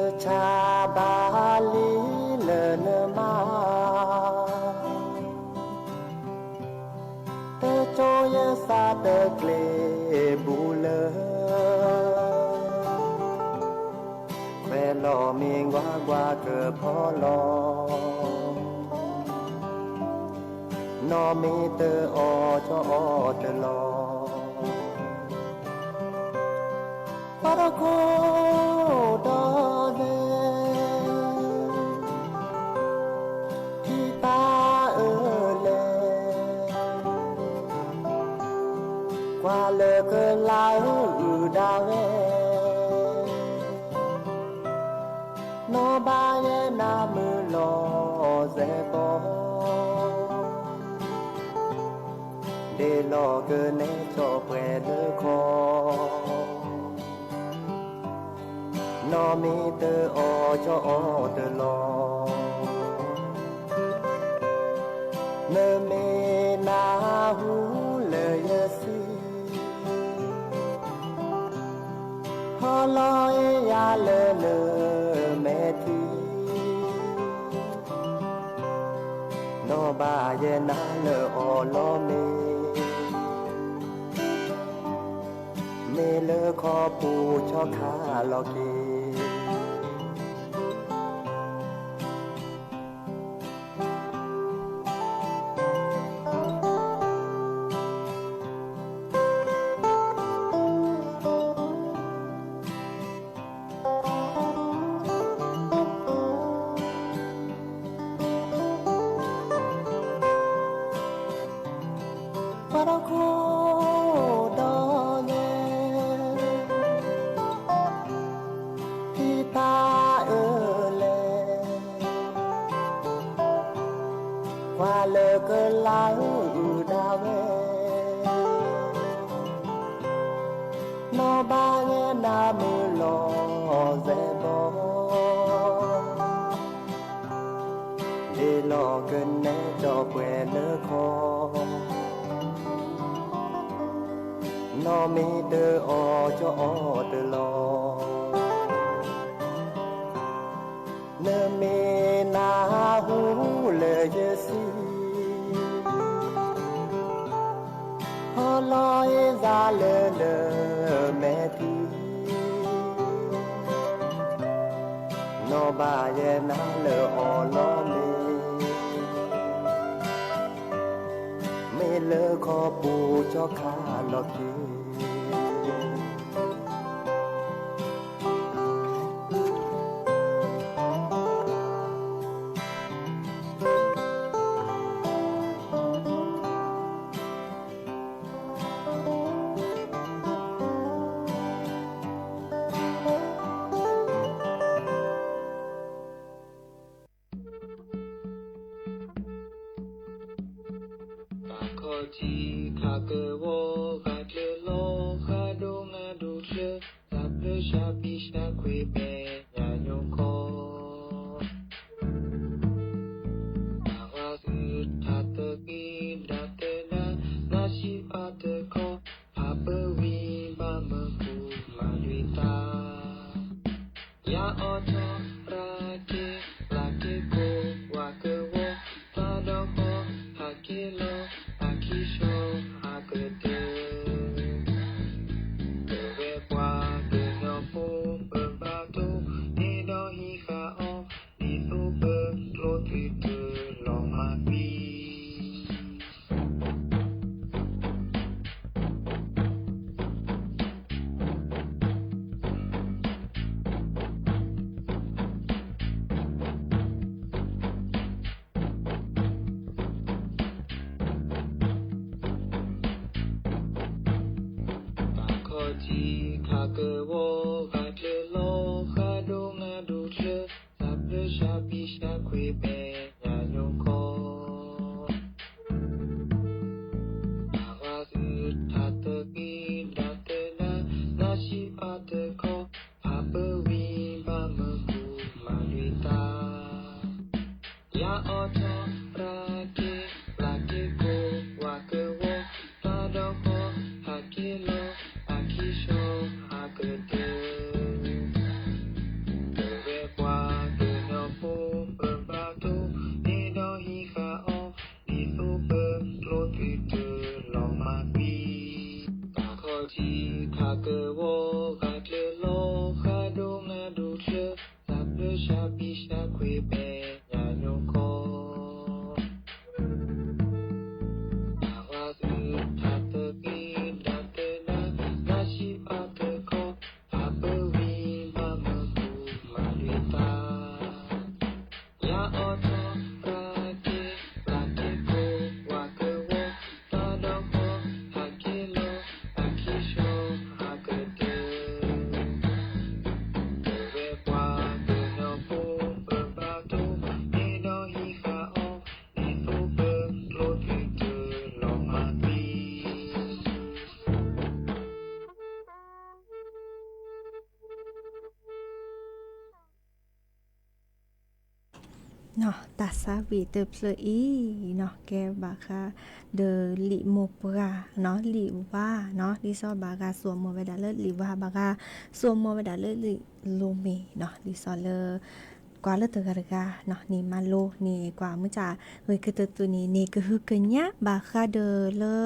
ၤ ဆၢဆါဘၣ်လံလၢနမါ တကၠိယသးတကျ့ဘူးလၢ ခွဲးလီၤမ့ၢ်ကွၢ်ကွၢ်ကဖီလီၤ နီၢ်မ့ၢ်တအီၣ်ကၠီအီၣ်တလီၤ ပှၤတခိၣ်ဒီးလဲၣ် ထံၣ်တၢ်အၢလဲၣ် ကွၢ်လၢကလါအုၣ်ဒၣ်ဝဲ နီၢ်ဘၣ်ယဲနၤမုာ်လီၤစဲးကီး ဒ်လီၤကနဲကၠီၣ်ပှဲၤလၢခီ နီၢ်မ့ၢ်တအီၣ်ကၠီအီၣ်တလီၤ နမ့ၢ်နၢ်ဟူလၢယစံး ဟီလီၤအ့ၣ်ယၤလၢနမဲာ်ထံ နီၢ်ဘၣ်ယဲနၤလၢအီၤလီၤမ့ၢ် မ့ၢ်လၢခီပူၤကၠီခးလီၤက့ၤ ပှၤတခိၣ်ဒီးလဲၣ် ထံၣ်တၢ်အၢလဲၣ် ကွၢ်လၢကလါအုၣ်ဒၣ်ဝဲ နီၢ်ဘၣ်ယဲနၤမုာ်လီၤစဲးဘီ ဒ်လီၤကနဲကၠီၣ်ပှဲၤလၢခီ နီၢ်မ့ၢ်တအီၣ်ကၠီအီၣ်တလီၤ နမ့ၢ်နၢ်ဟူလၢယစံး ဟီလီၤအ့ၣ်ယၤလၢနမဲာ်ထံ နီၢ်ဘၣ်ယဲနၤလၢအီၤလီၤမ့ၢ် မ့ၢ်လၢခီပူၤကၠီခးလီၤက့ၤ ခီၣ်ထံးခးကဝီၤ ဂာ်ကျၢၤလီၤဃးဒိၣ်ငါဒိၣ်ချၢ သးဖျၢၣ်ဆါပံဆါခွ့မဲာ်ညါညိခီ တၢ်ဂၤစုၣ်ထးသက့ ဒၣ်သနၢ် နၢ်ဆံးပာ်တခီ ဖးပၢဝံၤဘၣ်မၢပူၤမၤလွံၢ်သး ယၤအီၣ်ထီၣ်ရၤက့ၤ လၢက့ၤကိးဝၤကဝီၤ သးဒီဖီ ဟးက့ၤလီၤ အခံဆီဟးကတၢၢ် ပဝဲပှၤကညီဖိ ပဘၣ်တိၢ် န့ၣ်ဒီးဟံးဃာ်အီၤ ဒ်သိးပကျိသုတလီၤမၢ်ကွံာ် တၢ်ခီၣ်ထံးခးကဝီၤ ဂာ်ကျၢၤလီၤဃးဒိၣ်ငါဒိၣ်ချၢ သးဖျၢၣ်ဆါပံဆါခွ့မဲာ်ညါညိခီ တၢ်ဂၤစုၣ်ထးသက့ ဒၣ်သနၢ် နၢ်ဆံးပာ်တခီ ဖးပၢဝံၤဘၣ်မၢပူၤမၤလွံၢ်သး ယၤအီၣ်ထီၣ်ရၤက့ၤ လၢက့ၤကိးဝၤကဝီၤ သးဒီဖီ ဟးက့ၤလီၤ အခံဆီဟးကတၢၢ် ပဝဲပှၤကညီဖိ ပဘၣ်တိၢ် န့ၣ်ဒီးဟံးဃာ်အီၤ ဒ်သိးပကျိသုတလီၤမၢ်ကွံာ် တၢ်ခီၣ်ထံးခးကဝီၤ ဂာ်ကျၢၤလီၤဃးဒိၣ်ငါဒိၣ်ချၢ သးဖျၢၣ်ဆါပံဆါခွ့မဲာ်ညါညိခီ တၢ်ဂၤစုၣ်ထးသက့ ဒၣ်သနၢ် နၢ်ဆံးပာ်တခီ ဖးပၢဝံၤဘၣ်မၢပူၤမၤလွံၢ်သး ယၤအီၣ်ထီၣ်ရၤက့ၤ လၢက့ၤကိးဝၤကဝီၤ သးဒီဖီ ဟးက့ၤလီၤ အခံဆီဟးကတၢၢ် ပဝဲပှၤကညီဖိ ပဘၣ်တိၢ် န့ၣ်ဒီးဟံးဃာ်အီၤ ဒ်သိးပကျိသုတလီၤမၢ်ကွံာ် တၢ်ဆါဝံၤတဖျၢၣ်အံၤနီၤ ကဲဘၣ်ဃးဒီးလံာ်မိၢ်ပှၢ်နီၤ လံာ်ဝါနီၤ ဒ်သိးဘၣ်ဂၤစိာ်မီၤဝဲဒၣ်လၢလံာ်ဝါ ဘၣ်ဂၤစိာ်မီၤဝဲဒၣ်လၢလံာ်လိၤမ့ၢ်နီၤ ဒ်သိးလၢ ကွၢ်လၢတဂၤတဂၤနီၤ န့ၣ်မၤလိန့ၣ် ကွၢ်မုၢ်ဆါ ဂ့ၤကတၢၢ်သုးန့ၣ် န့ၣ်ကဟုကညးဘၣ်ဃးဒီးလၢ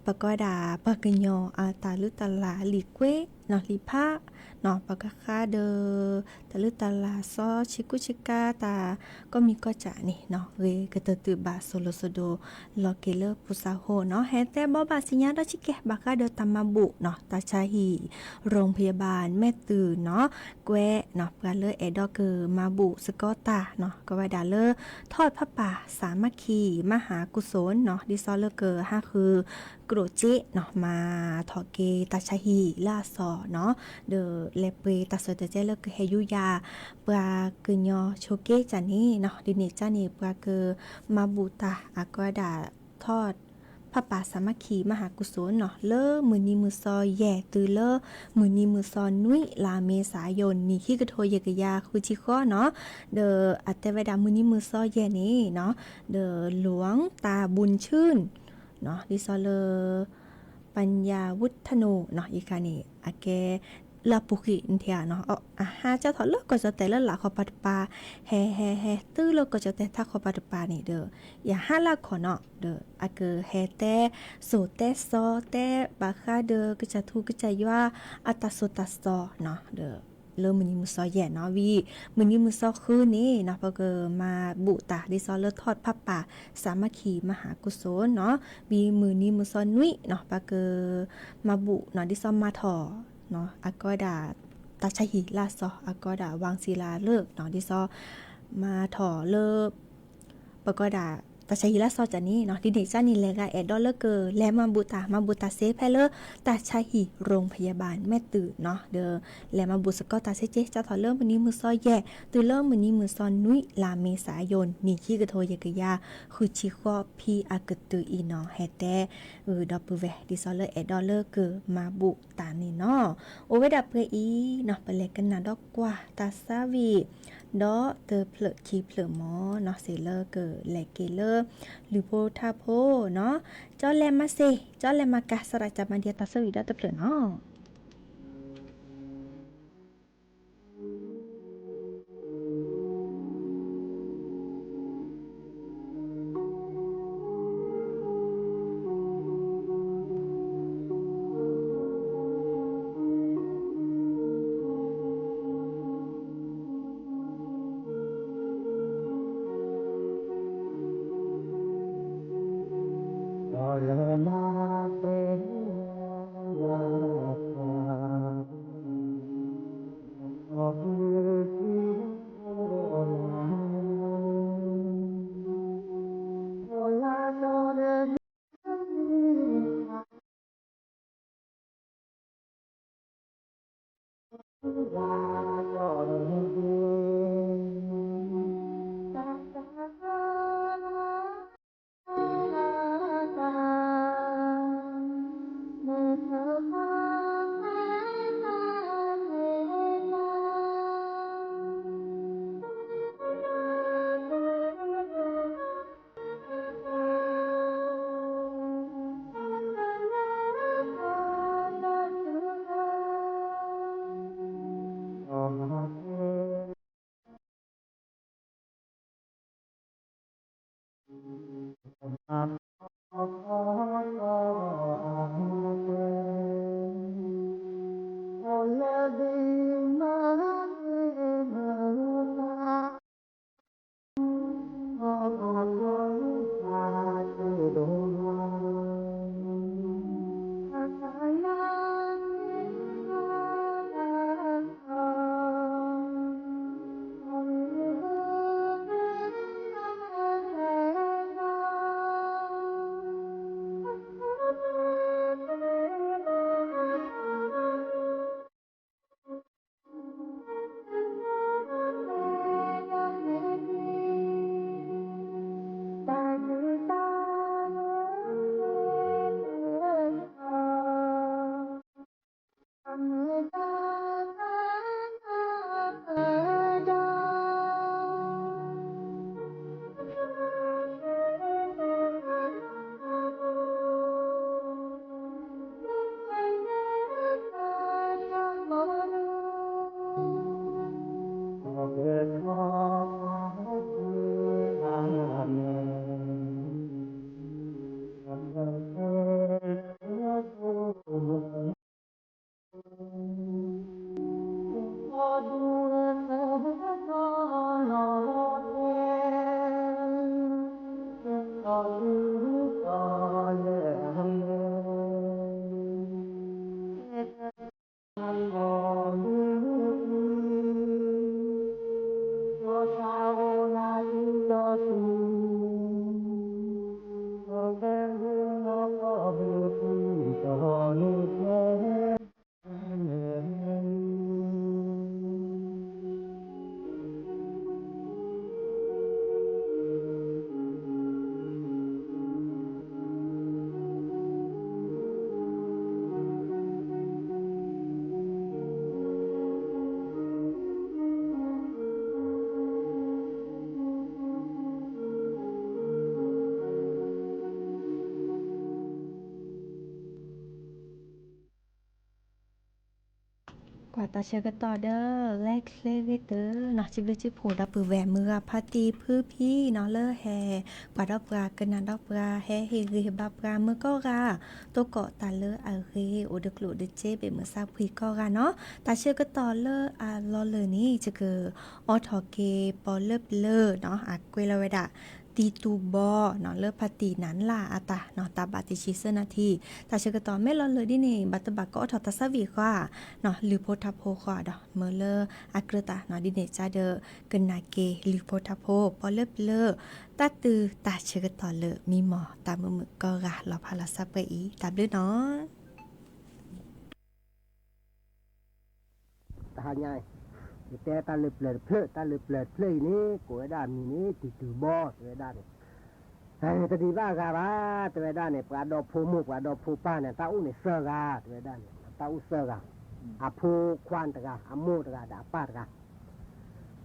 ပကဝဲဒၣ်ပှၤကညီအတၢ်လုၢ်တၢ်လၢ်လံာ်ကွဲးနီၤ လံာ်ဖးနီၤ ပကဃးဒီး တၢ်လုၢ်တၢ်လၢ်စီဆှံကူဆှံကါ တၢ်ကိးမံၤကိးကၢ်န့ၣ်နီၤ ဂ့ၤကတၢၢ်သုးဘၣ်စိၤလိၤစိၤဒိၣ် လီၤက့ၤလၢပူၤစးဟိနီၤ ဟဲတဲဘီဘၣ်စံညါဒီးဆံးကဲ ဘၣ်ဃးဒီးတၢ်မၤဘူၣ်နီၤ တၢ်ဆါဟံၣ် ရိၣ်ဖယၢၣ်ဘၣ်မဲၢ်သုးနီၤ ကွဲးနီၤ ပှၤလၢအဲၣ်ဒိးကမၤဘူၣ်စ့ၢ်ကီးတၢ်နီၤ ကဝဲဒၣ်လၢ ထီၣ်ဖးပာ် สามัคคี มหากุศลနီၤ ဒ်သိးလၢကဟးဃု ကြိၣ်စ့နီၤ မၤထီၣ်က့ၤတၢ်ဆါဟံၣ်လၢအစီၤနီၤ ဒီးလဲၤပှ့ၤတၢ်ဆၢတဲာ်တဲာ်လၢကဟဲယူၤယၤ ပှၤကညီဆိးက့ကၢ်န့ၣ်နီၤ ဒ်န့ၣ်ကၢ်န့ၣ် ပှၤကမၤဘူၣ်တၢ်အကဝဲဒၣ် ထီၣ်ဖးပာ် สามัคคี มหากุศลနီၤ လၢမုၢ်နံၤမုၢ်သီယဲၢ်တုၤလၢ မုၢ်နံၤမုၢ်သီနွံ လါမ့ၤ စးယိၤ နံၣ်ခံကထိယဲၢ်ကယၤဃုဆံဃိးနီၤ ဒီးအတဲဝဲဒၣ်မုၢ်နံၤမုၢ်သီယဲၢ်န့ၣ်နီၤ ဒီး หลวงตาบุญชื่น နီၤ ဒ်သိးလၢ ปัญญาวุฒโนနီၤ အံၤခါန့ၣ် အကဲ လၢအပူၤကွံာ်နထဲနီၤ အဟးကၢ်ထီၣ်လၢကီၢ်ကၠီၣ်တဲၣ်လၢလၢ်ခီပၤတပၤ ဟဲဟဲဟဲတုၤလၢကီၢ်ကၠီၣ်တဲၣ်ထးခီပၤတပၤန့ၣ်ဒီး ယဟးလၢအခီၣ်နီၤ ဒီးအကဟဲတဲစိၤတဲစီၤတဲဘၣ်ဃးဒီးကစၢ်ထူကစၢ်ယွၤ အတၢ်စိၤတၢ်စီၤနီၤ ဒီး လၢမုၢ်နံၤမုၢ်သီယဲၢ်နီၤ ဝံၤ မုၢ်နံၤမုၢ်သီဃုန့ၣ်နီၤ ပကမၤဘူၣ်တၢ်ဒ်သိးလၢထီၣ်ဖးပာ် สามัคคี มหากุศลနီၤ ဝံၤမုၢ်နံၤမုၢ်သီနွံနီၤ ပကမၤဘူၣ်နီၤ ဒ်သိးမၤထီၣ်နီၤ အကဝဲဒၣ် တၢ်ဆါဟံၣ်လၢအစီၤ အကဝဲဒၣ် วังศิลาฤกษ์နီၤ ဒ်သိး မၤထီၣ်လၢ ပကဝဲဒၣ် တၢ်ဆါဟံၣ်လၢစီၤကၢ်န့ၣ်နီၤ ဒ်န့ၣ်ကၢ်န့ၣ် လဲၤဂၤအဲၣ်ဒိးလၢကလဲၤမၤဘူၣ်တၢ် မၤဘူၣ်တၢ်စ့ဖဲလၢ တၢ်ဆါဟံၣ် ရိၣ်ဖယၢၣ်ဘၣ် မဲၣ်တုၤနီၤ ဒီး လဲၤမၤဘူၣ်စ့ၢ်ကီးတၢ်စ့က့ စးထီၣ်လၢမုၢ်နံၤမုၢ်စီၤယဲၢ် တုၤလၢမုၢ်နံၤမုၢ်စီၤနွံ လါမ့ၤ စးယိၤ နံၣ်ခံကထိယဲၢ်ကယၤ ဃုဆံဃိးဖံအကတုၤအံၤနီၤ ဟဲတဲ ဒီပုၢ်ဝဲၢ် ဒ်သိးလၢအဲၣ်ဒိးလၢကမၤဘူၣ်တၢ်န့ၣ်နီၤ အိၣ်ဝဲဒၣ်ပှဲၤအံၤနီၤ ပလဲၤကနၣ်ဒီးကွၢ်တၢ်သးဝံၣ် ဒီးတဖျၢၣ်ခံဖျၢၣ်မၢ်နီၤ စ့ၢ်လၢကလဲၤက့ၤလၢ လုၢ်ဖိထါဖိနီၤ ကၠီလဲၤမၤစ့ၢ် ကၠီလဲၤမၤကၤ စးဒၣ်ကမၤဒံးတၢ်သးဝံၣ်ဒီးတဖျၢၣ်နီၤ ကွၢ်တၢ်ဆၢကတီၢ်ဒီး လဲၤချ့ဂ့ၤတၢ်နီၤ စံးဘျုးစံးဖှိၣ်ဒီပုၢ်ဝဲၢ်မုၢ်ဂၤဖါတံၢ်ဖုဖံနီၤ လၢဟဲပှၤဒီးပှၤ ကနၣ်ဒီးပှၤ ဟဲဟ့ၣ်ဂံၢ်ဟ့ၣ်ဘါပှၤ မုၢ်ကိးဂၤ တိကီၢ်တၢ်လၢအဂ့ၤ အိၣ်ဒီးကျိၣ်ဒီးစ့ ဘ့ၣ်မုၢ်ဆါဖှံကိးဂၤနီၤ တၢ်ဆၢကတီၢ်လၢအလီၤလၢာ်န့ၣ် ယကအိးထီၣ်က့ၤပီၤလၢပျၢၤနီၤ အကွဲးလီၤဝဲဒၣ် တံတူၢ်ဘီနီၤ လၢဖါတံၣ်နးနလၢ်အတၢ်နီၤ တၢ်ဘၣ်တဆံသၢနၣ်ရံၣ်, တၢ်ဆၢကတီၢ်မ့ၢ်လီၤလၢာ်ဒ်န့ၣ် ဘၣ်တဘၣ်ကအိးထီၣ်တၢ်ဆါဝံၤဃီနီၤ လုၢ်ဖိထါဖိဃီဒီး မၢလၢအကြၢးတၢ်နီၤ ဒ်န့ၣ်ကဒီး ကနၣ်က့ၤလုၢ်ဖိထါဖိ ပီလၢပျၢၤ တၢ်တုၤတၢ်ဆၢကတီၢ်လၢမံမီၢ်တၢ်မုာ်မုာ်ကီၢ်ဂၤ လီၤဖးလီၤဆါပှဲၤအံၤ တၢ်ဘျုးနီၤ. တဟါညါအံၤ ယတဲတၢ်လၢပျၢၤတဖျၢၣ်, တၢ်လၢပျၢၤတဖျၢၣ်အံၤန့ၣ် ကိးဝဲဒၣ်အမံၤန့ၣ် တံတူၢ်ဘီ တဲဝဲဒၣ်န့ၣ်, တဒံးဘၣ်အဂၤဘၣ် တဲဝဲဒၣ်န့ၣ် ပှၤဒီဖိမိၢ်ပှၤဒီဖိပၢ်န့ၣ် တၢ်အိၣ်န့ၣ်သၢဂၤ တဲဝဲဒၣ်န့ၣ် တၢ်အိၣ်သၢဂၤ, အဖိခွါတဂၤ အမိၢ်တဂၤဒီးအပၢ်တဂၤ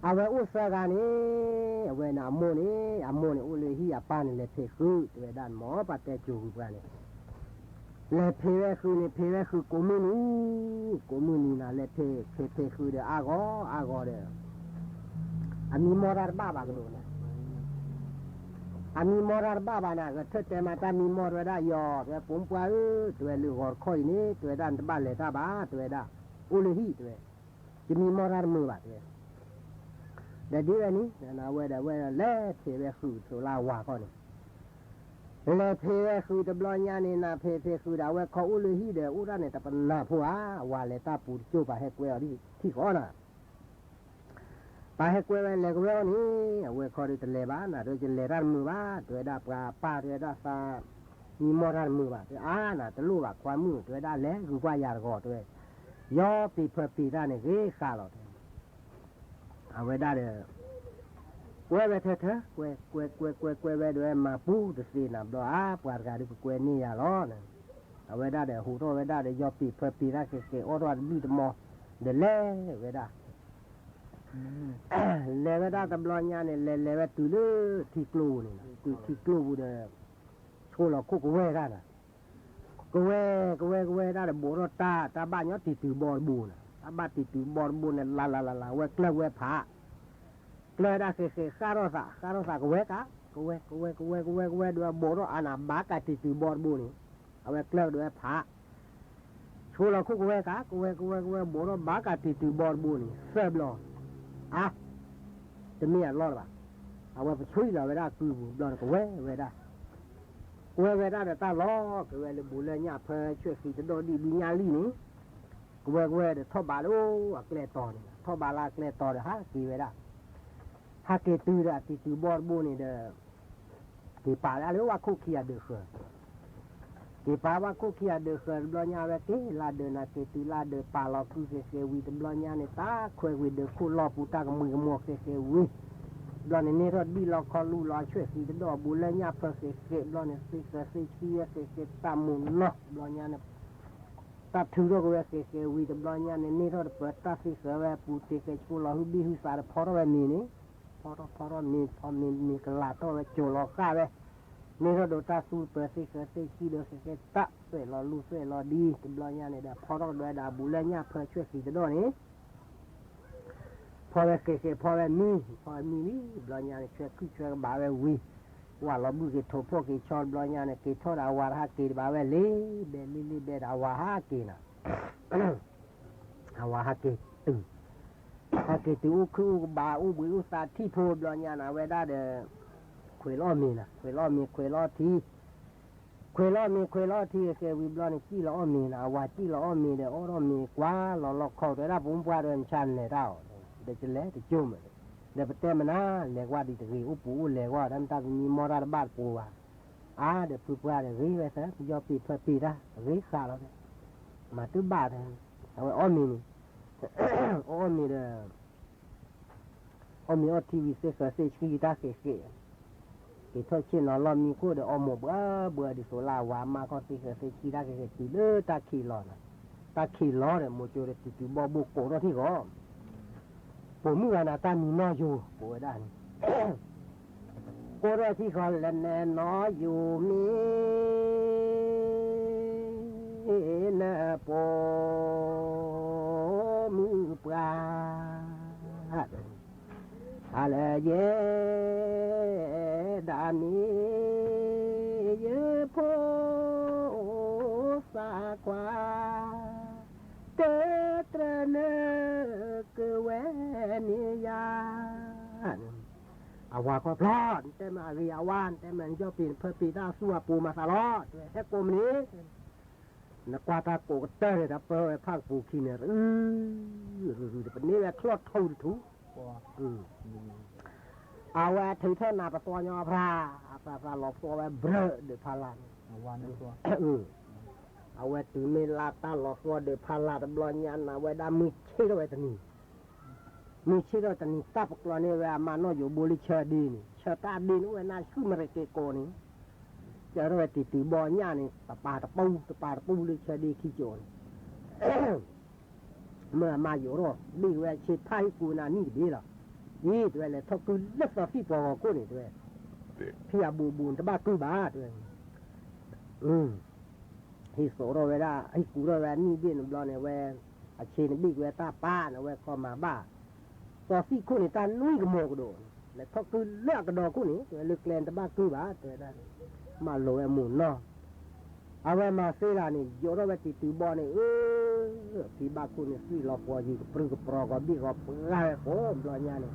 အဝဲအိၣ်သၢဂၤန့ၣ် အဝဲန့ၣ်အမိၢ်န့ၣ် အမိၢ်န့ၣ်အိၣ်လၢဟံၣ် အပၢ်န့ၣ်လဲၤဖံးဃုာ် တဲဝဲဒၣ်န့ၣ် မ်ပှၤတဲကိၤကွံာ်ပှၤန့ၣ် လဲၤဖံးဝဲဃုာ်န့ၣ် ဖံးဝဲဃုာ်ကိးမုၢ်နံၤ, ကိးမုၢ်နံၤနၤ လဲၤဖံး ဖံး ဖံးဃုာ်ဒီးအါဂီၢ် အါဂီၢ်ဒီး အမံမီၢ်တၢ်တဘၣ်ဘၣ်ကဒီးန့ၣ်, အမံမီၢ်တၢ်တဘၣ်ဘၣ်န့ၣ် ဂဲၤထၢၣ်တဲမးတၢ်မံမီၢ် တဲဝဲဒၣ်ယီၤ တဲဝဲ ပိာ်မုၣ်ပှၢ်ဧၢ တဲဝဲ လၢဂီၤတခီအံၤန့ၣ် တဲဝဲဒၣ် နတဘၣ်လဲၤတၢ်ဘၣ် တဲဝဲဒၣ်, အိၣ်လၢဟံၣ် တဲဝဲ, ယမံမီၢ်တၢ်တမုာ်ဘၣ် တဲဝဲ ဒီးဒ်ဝဲန့ၣ် အဝဲဒီးဝဲလဲၤဖံးဝဲဃုာ်ဆိးလၢအဝၤခီန့ၣ်, လဲၤဖံးဝဲဃုာ်တဘျီညါန့ၣ် နၤဖံးဖံးဃုာ်ဒီး အဝဲခီအိၣ်လၢဟံၣ်ဒီး အိၣ်ဒၣ်န့ၣ် တပနၢ်ဖိဧါ, အဝၤလဲၤတၢ်ပူၤတကၠိၢ် ပှၤဟဲကွဲအီၤထံၣ်ဃီနၤ, ပှၤဟဲကွဲဝဲလဲၤကဝဲအီၤန့ၣ် အဝဲခီဒီးတလဲၤဘၣ် နၤဒီးယလဲၤတၢ်တမုာ်ဘၣ် တဲဝဲဒၣ် ပှၤပၢ်တဲဝဲဒၣ်သး မံမီၢ်တၢ်တမုာ်ဘၣ် တဲအါ နၤတလိၣ်ဘၣ်ခွါမုၣ် တဲဝဲဒၣ် လဲၤဂုာ်ကွၢ်ယၤတဂီၤ တဲဝဲ, ယီၤပံာ်ဖၢပံာ်တၢ်န့ၣ် ဂ့ၤဃာ်လီၤ တဲ အဝဲဒၣ်ဒီး ကွဲဝဲထၢထၢ ကွဲ ကွဲ ကွဲ ကွဲ ကွဲဝဲဒီး မၤပူတသ့နၤဘျီဧါ ပှၤတဂၤဒုးကကွဲန့ၢ်ယၤလီၤ, အဝဲဒၣ်ဒီး ဟူးထီၣ်ဝဲဒၣ်ဒီး ယီၤပံာ်ဖၢပံာ်တၢ်ဃဲးဃဲး အီၣ်ထီၣ်တဘံၣ်တမီၤ ဒီးလဲၤဝဲဒၣ် လဲၤဝဲဒၣ်တဘျီညါန့ၣ် လဲၤလဲၤဝဲတုၤလၢထံကျိပူၤန့ၣ် တုၤထံကျိပူၤဒီး ဆိလီၤခိၣ်ကဝဲၤတၢ်န့ၣ် ကဝဲၤ ကဝဲၤ ကဝဲၤဒၣ်ဒီး ဘိးထီၣ်တၢ် တၢ်ဘၣ်ညီတံၤတုၤဘီတဘိန့ၣ် တၢ်ဘၣ်တံၤတုၤဘီတဘိန့ၣ် လၢ်လၢ်လၢ်လၢ် ဝဲကျၢၢ်ဝဲဖး ကျၢၢ်ဒၣ်ဃဲးဃဲး ဃၣ်ထီၣ်သး ဃၣ်ထီၣ်သး ကဝဲၤကါ ကဝဲၤ ကဝဲၤ ကဝဲၤ ကဝဲၤ ကဝဲၤ ဒီးဘိးထီၣ်အါန့ၣ် ဘၣ်ကးတံၤတုၤဘီတဘိန့ၣ် အဝဲကျၢၢ်ဒီးဝဲဖး ဆိလီၤခိၣ်ကဝဲၤကါ ကဝဲၤ ကဝဲၤ ကဝဲၤ ဘိးထီၣ်ဘၣ်ကးတံၤတုၤဘီတဘိန့ၣ် သၢဘျီ အါ တမ့ၢ်အလီၢ်လၢၤဘၣ် အဝဲပဆှံလီၤဝဲဒၣ်ကုပူၤဘျီန့ၣ် ကဝဲၤဝဲဒၣ် ကဝဲၤဝဲဒၣ်ဒီးတၢ်လီၤ ကဝဲၤလၢဘူးလၢညၣ်ဖၢဆွဲၣ်ဃံတဒီၣ်ဒံၣ်ဒုညၣ်လံၣ်န့ၣ် ကဝဲၤကဝဲၤဒီးထီၣ်ဘးလၢအကျဲတီၤန့ၣ် ထီၣ်ဘးလၢအကျဲတီၤဒီးဟးက့ၤဝဲဒၣ် ဟးက့ၤတုၤဒီးအတံၤတုၤဘီတဘိန့ၣ်ဒီး က့ၤပာ်ဝဲဒၣ်လၢဝၣ်ခိၣ်ခံဂၤဒၢးဃၢၤ က့ၤပာ်ဝၣ်ခိၣ်ခံဂၤဒၢးဃၢၤတဘျီညါ အဝဲက့ၤလၢဒၢးနၤက့ၤတုၤလၢဒၢးပာ်လီၤကုဃဲးဃဲးဝံၤတဘျီညါန့ၣ် တၢ်ခွဲးဝံၤဒၢးခိၣ်လီၢ်ပူၤ တၢ်ကမှံၤကမှီၤဃဲးဃဲးဝံၤ ဘျီန့ၣ်န့ၢ်ထီၣ်ဒံၣ်လီၤခီလူၢ်လီၤဆွဲၣ်ဃံတဒီၣ် ဘူးလၢညၣ်ဖၢဃဲးဃဲး ဘျီန့ၣ်သ့ဃၢၤသ့ဆံဝဲဃဲးဃဲး တၢ်မူၤနီၢ်တဘျီညါန့ၣ် တၢ်ထုးထီၣ်က့ၤဝဲဃဲးဃဲးဝံၤတဘျီညါန့ၣ် န့ၢ်ထီၣ်တပၢၤတၢ်သ့ဃၢၤဝဲအပူၤ တ့ဃဲးဆိလီၤဟုဘံၣ်ဟုသးဒီးဖီထီၣ်ဝဲမ့ၤန့ၣ် ဖီထီၣ်ဖီထီၣ်မ့ၤ ဖီမ့ၤမ့ၤကလၤထီၣ်ဝဲကၠိၤလီၤဃၣ်ဝဲ န့ၢ်ထီၣ်ဒိးတၢ်သူတပၢၤသ့ဃၢၤသ့ဆံဒီးဃဲးဃဲး တၢ်သွဲၣ်လီၤလူၢ်သွဲၣ်လီၤဒံတဘျီညါန့ၣ်ဒီး ဖီထီၣ်ကဒီးဝဲဒၣ်ဘူးလၢညၣ်ဖၢဆွဲၣ်ဃံတဒီၣ်န့ၣ် ဖီဝဲဃဲးဃဲး ဖီဝဲမံၤ ဖီဝဲမံၤလံ တဘျီညါန့ၣ် ဆွဲခုၣ်ဆွဲကဘၣ်ဝဲဝံၤ ဝၣ်လီၤဘုၣ်က့ၤထိးဖှီၣ်က့ၤဆီတဘျီညါန့ၣ် က့ၤထီၣ်ဒီးအဝၤတဟးက့ၤတဘၣ်ဝဲလ့ၤဘဲလ့ၤလ့ၤဘဲဒီးအဝၤဟးက့ၤနၤ အဝၤဟးက့ၤတုၤ ဟဲက့ၤတုၤအိၣ်ခုၣ်အိၣ်ကဘၣ် အိၣ်ဘှံးအိၣ်သးထံၣ်ဖိဘျီညါန့ၣ် အဝဲဒၣ်ဒီး ခွဲးလီၤမ့ၤနၤ ခွဲးလီၤမ့ၤ ခွဲးလီၤထံ ခွဲးလီၤမ့ၤ ခွဲးလီၤထံ ဃဲးဃဲးဝံၤဘျီန့ၣ် စံၣ်လီၤအီၣ်မ့ၤနၤ အဝၤစံၣ်လီၤအီၣ်မ့ၤဒီး အီၣ်ထီၣ်မ့ၤကွၢ်လီၤလီၢ်ခီ တဲဝဲဒၣ် ပိာ်မုၣ်ပှၢ်ဒီး နဆါနလဲၤတၢ်အီၤ ဒီးကလဲၤတကၠိၢ်မး ဒီးပတဲမနၤ လဲၤကွၢ်ဒံးတဂ့ၤ အိၣ်ပူၤအိၣ်လဲၤကွၢ် တၢ်မတၤပမံမီၢ်တၢ်တဘၣ်တပူၤဘၣ် အါဒီးဖုပှၢ်ဒီး ဂ့ၤဝဲသၢ ပယီၤပ့ၤဖၢပ့ၤတၢ် ဂ့ၤဃာ်လီၤ မၤတဘၣ်တၢ် အဝဲအီၣ်မ့ၤန့ၣ် အီၣ်မ့ၤဒီး အီၣ်မ့ၤအီၣ်ထံဝံၤသ့ဃၢၤသ့ဆံတၢ်ဃဲးဃဲး က့ၤထီၣ်ဆ့ၣ်နီၤလီၢ်မံခိၣ်ဒီး အီၣ်မိၢ်ဘှၢဘှၢဒ်သိးလၢအဝၤမါခီ သ့ဃၢၤသ့ဆံတၢ်ဃဲးဃဲးတုၤလၢတၢ်ခံးလီၤနၤ တၢ်ခံးလီၤဒီး မိၤကၠိဒီးတံၤတုၤဘီဘိကိးထီၣ်ထံၣ်ဃီ ပိာ်မုၣ်ဂၤန့ၣ် တၢ်မံၤနီၢ်ယိၤ ကိးဝဲဒၣ်န့ၣ် ကိးထီၣ်ထံၣ်ဃီ လဲၤနဲနီၢ်ယိၤမ့ၢ် နပိာ်မုၣ်ပှၢ် အါလၢယဲဒၣ်န့ၣ် ယဖိသၣ်ခွါ တၢ်တြၢၤနကဝဲန့ၣ်ယၤ ဝၤခီဖျီ, နတဲမ့ၢ်အဂ့ၤအဝါ, နတဲမ့ၢ်နယီၢ်ပ့ၤနဖၢပ့ၤတၢ်ဆူအပူၤမၤသးလီၤ, တဲဟဲကိးမ့ၢ်န့ၣ်, နကွၢ်တၢ်ကိးကတၢၢ်န့ၣ် တၢ်ပၢဝဲဖးကပူၤခံန့ၣ်, တပန့ၢ်ဝဲချီၣ်ထူတထူ, အဝဲထုးထီၣ်နၤပသီညီအဖျါ, အသးသးလီၤဖှီဝဲဘြၢၣ်ဒုးဖးလၢ်န့ၣ်, အဝဲတုၤမ့ၢ်လၢတၢ်လီၤဖှီဒုးဖးလၢ်တဘျီညါ နၤဝဲဒၣ်မုၢ်ဆ့ၣ်ထီၣ်ဝဲတနံၤ မုၢ်ဆ့ၣ်ထီၣ်တနံၤ တၢ်ပကျီန့ၢ်ဝဲအမါနီၣ်ယိၤဘိလၢဆၢဒ့န့ၣ်, ဆၢတၢ်ဒ့န့ၣ် အိၣ်ဝဲနၢ်ဆူၣ်မရက့ကိးန့ၣ်, ကၢထီၣ်ဝဲတံၤတုၤဘီညၣ်န့ၣ် တပၤတပူၤ တပၤတပူၤလၢဆၢဒ့ခံကၠိန့ၣ်, မၢအမါယိၤထီၣ် ဘ့ၣ်ဝဲဆ့ဖးဟံၣ်ကူနၤနံၣ်တဘ့ၣ်လီၤ, အံၤတဲဝဲလဲၤထီၣ်ကုလၢသီသံၣ်ပှီၤဂီၤခိၣ်န့ၣ်တဲဝဲ, ဖံအဘူးဘူးနတဘၣ်ကုဘၣ်တဲဝဲ, ဟံၣ်စိာ်ထီၣ်ဝဲဒၣ် ဟံၣ်ကူထီၣ်ဝဲအနံၣ်ဘ့ၣ်န့ၣ်ဘျီန့ၣ် အဝဲ အဆ့န့ၣ်ဘ့ၣ်က့ၤဝဲတၢ်ပၢ်န့ၣ် အဝဲခီမၤဘၣ်, သီသံၣ်ခိၣ်န့ၣ် တၢ်နွံကမီၤကဒီးန့ၣ် လဲၤထီၣ်ကုလၢအကဒီခိၣ်န့ၣ် တဲဝဲလၢကျဲနတဘၣ်ကုဘၣ် တဲဝဲဒၣ်န့ၣ်, မၤလိာ်ဝဲမိၢ်နီၢ်, အဝဲမၤသ့လၢ်န့ၣ် ယိးထီၣ်ဝဲတံၤတုၤဘီန့ၣ် အၢ ဖံဘၣ်ခိၣ်န့ၣ် သွံၣ်လီၤပှီၤယံၤ ကပြုၢ်ကပြီၤဂီၤဘ့ၣ်ဂီၤပှၤဝဲဃိ ဘျီညါန့ၣ်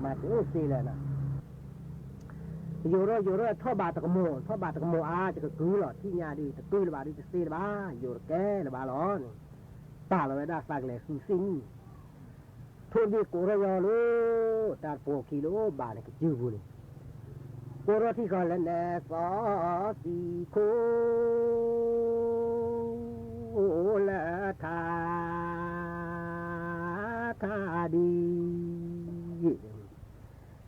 မၤတသ့လၢၤနၤ ယိးထီၣ်ယိးထီၣ်ထီၣ်ဘးတကမိၢ် ထီၣ်ဘးတကမိၢ်အါ ယကကုၢ်လီၤ ထံၣ်ညါဒုး တကုၢ်လၢၤဘၣ်ဒုး တသ့လၢၤဘၣ် ယိးတကဲလၢၤဘၣ်လီၤန့ၣ်, ပာ်လီၤဝဲဒၣ်သးကလဲၤဃုသ့ၣ်မုၣ်, ထိၣ်ဘ့ၣ်ကိးထီၣ်ယီၤလၢ တၢ်တပီၤခံလၢအိၣ်ဘးန့ၣ် ကစုပူၤန့ၣ်, ကိးထီၣ်ထံဃီလဲၣ်နဲ စီၤသံခိၣ် လၢထါ ထါဒံ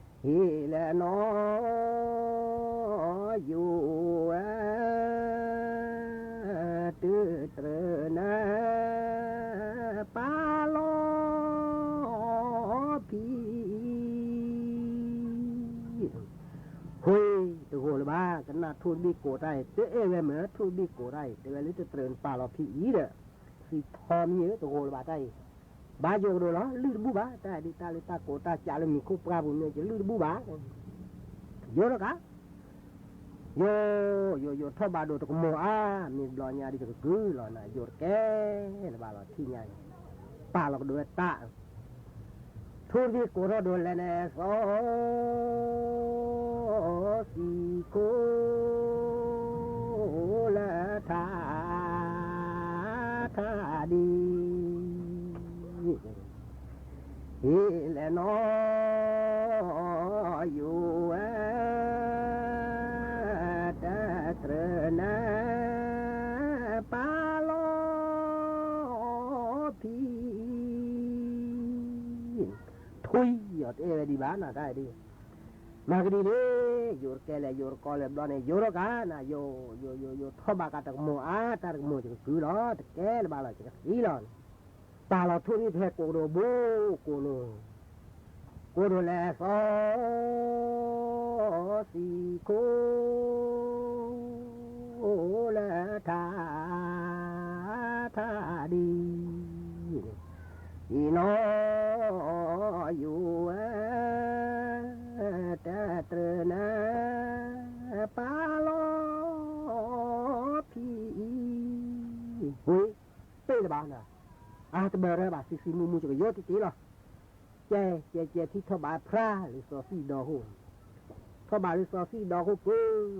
ဟ့ၣ်လၢနီၢ်ယိၤဝဲ တုတြၢၤနၤ ပာ်လီၤဖံ ဃ့ တဂီၤလၢၤဘၣ် ကနၣ်ထိၣ်တဘ့ၣ်ကိးတၢ်အံၤ တအဲၣ်ဝဲမ့ၢ်ထိၣ်တဘ့ၣ်ကိးတၢ်အံၤ တဲဝဲလၢတတြၢၤနပာ်လီၤဖံအံၤဒီး သံထီမံၤဧၢ တဂီၤလၢၤဘၣ်တၢ်အံၤ, ဘၣ်ယိးကဒီးလီၤ လုၢ်တဘူၣ်ဘၣ် တၢ်ဒ်တၢ်လၢတၢ်ကိးတၢ်စးလၢမံၤခိၣ်ပှၢ်ပူၤမ့ၢ် ယလုၢ်တဘူၣ်ဘၣ်, ယိးထီၣ်ကါ ယိး ယိး ယိးထီၣ်ဘးဒိးတကမီၤအါ မ့ၢ်ဘျီညါဒ်တကကုၢ်လီၤနၤ ယိးတကဲလၢၤဘၣ်လီၤ ထံၣ်ညါန့ၣ်, ပာ်လီၤကဒီးဝဲတၢ် ထိၣ်တဘ့ၣ်ကိးထီၣ်ဒိးလဲၣ်နဲ စီၤ သံခိၣ် လၢထါ ထါဒံ ဟ့ၣ်လဲၣ်နီၢ်ယိၤဝဲ တတြၢၤနၤ ပာ်လီၤဖံ ထွံၣ်အီၤတအဲၣ်ဝဲဒံးဘၣ်နၤတၢ်အံၤဒ်, မၤကဒံးလံ, ယိးတကဲလဲၣ် ယိးတကီလဲၣ်ဘျီန့ၣ် ယိးထီၣ်ကါနၤ ယိး ယိး ယိး ယိးထီၣ်ဘးကါတကမိၢ်အါ တၢ်တကမိၢ်ယကကုၢ်လီၤ တကဲလၢၤဘၣ်လီၤ ယကသံလီၤန့ၣ်, ပာ်လီၤထိၣ်န့ၣ်ဖဲကိးကဒီးဘိ ကိးန့ၣ် ကိးဒိးလဲၣ် စီၤ သံခိၣ် လၢထါ ထါဒံ အံၤနီၢ်ယိၤဝဲ တတြၢၤနၤ ပာ်လီၤဖံအံၤ, ဝ့ၢ် ပ့ၢ်လၢၤဘၣ်နၤ, အါတဘၢရၢဘၣ် သံသံမူမူ ယကယီတက့ၢ်လီၤ, ကဲ ကဲ ကဲ ထံၣ်ထီၣ်ဘးဖျါလၢစီၤသံၣ်ဒီခိၣ် ထီၣ်ဘးလၢစီၤသံၣ်ဒီခိၣ်ပူ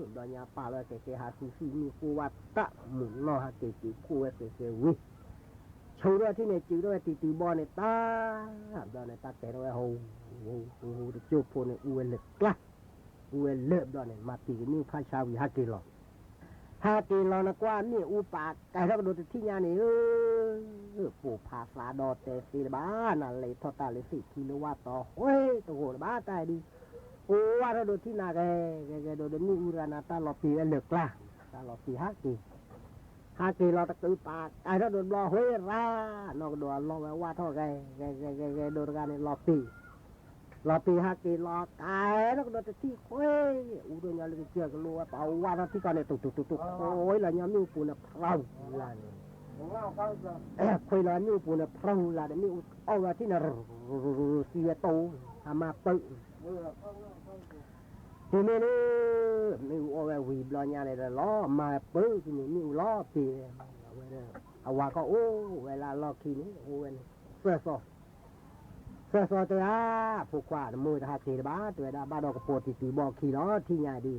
ၤ, ဘျီညါပာ်လီၤကဲကဲဟးဃုသံၣ်မုၢ် ကိးဝါတၢ်မုၢ်နီၢ်ဟးက့ၤက့ၤဖှိၣ်ဝဲကဲကဲဝ့ၢ်, ဆိထီၣ်ထံၣ်န့ၣ် စုးထီၣ်ဝဲတံၤတုၤဘီန့ၣ်တၢ်, ဘျီန့ၣ် တၢ်ကဲထီၣ်ဝဲဟိ ဟိ ဟိ တကၠိၢ်ဖိန့ၣ် အူဝဲလၢာ်ကျါ, အူဝဲလၢာ်ဘျီန့ၣ် မၤပံၤကနံၣ်ဖးဆါဝံၤဟးက့ၤလီၤ ဟဲက့ၤလီၤနကွၢ်မ့ၣ်အူပာ်ကဲထီၣ်ကဒီးတထံၣ်ညါန့ၣ်ဧၢ, ပိာ်ဖးသးဒီးတဲသ့လၢၤဘၣ် နလဲၤထီၣ်တၢ်လၢသ့ၣ်ခံလၢဝၣ်တီၤ ဃ့တဂိာ်လၢၤဘၣ်တၢ်အံၤဒ်, အိၣ်ဝၣ်ထီၣ်ဒိးထံၣ်နၤဂဲၤ ဂဲၤဂဲၤဒိးဒီးမ့ၣ်အူတဂၤနၤ တၢ်လီၤပံာ်ဝဲလၢာ်ကျါ, တၢ်လီၤပံာ်ဟးက့ၤ, ဟးက့ၤလီၤတကုးပာ်ကဲထီၣ်ဒိးတဘျီ ဃ့ရၣ်, နီၢ်ကဒီးအလီၢ်ဝဲဝၣ်ထီၣ်ဂဲၤ ဂဲၤဂဲၤဂဲၤဂဲၤဒိးတဂၤန့ၣ် လီၤပံာ် လီၤပံာ်ဟးက့ၤလီၤ ကဲထီၣ်ကဒီးတထံၣ်ခွ့, အူဒိၣ်ညီလၢကစၢၢ်ကလိဝဲပာ်ဝၣ်ထီၣ်ထံကီၢ်န့ၣ် တူတူတူတူ ခွ့လီၤညီမ့ၣ်အူပူၤန့ၣ်ဖျိလၢ်န့ၣ်, ခွ့လီၤမ့ၣ်အူပူၤန့ၣ်ဖျိလၢ်ဒီး မ့ၣ်အူအီၣ်ဝဲထံၣ်န့ၣ် ရူၤရူၤရူၤ သံဝဲတိၢ် အမါပၢၢ် တုၤမ့ၢ်လၢ မ့ၣ်အူအီၣ်ဝဲဝံၤဘျီညါန့ၣ်ဒီး လီၤမါပၢၢ်တုၤန့ၣ် မ့ၣ်အူလီၤပံာ်ဝဲ, အဝၤကီၢ်အိၣ်ဝဲလၢအလီၢ်ခံန့ၣ် အိၣ်ဝဲန့ၣ် သၢသီ စီၤတဲဝဲဒၣ်, ဖိခွါ နမိၢ်တဟးက့ၤတဘၣ် တဲဝဲဒၣ်, ဘၣ်ဒီးကပီၤတံၢ်တုၤဘီခံလီၤ ထံၣ်ညါဒ်,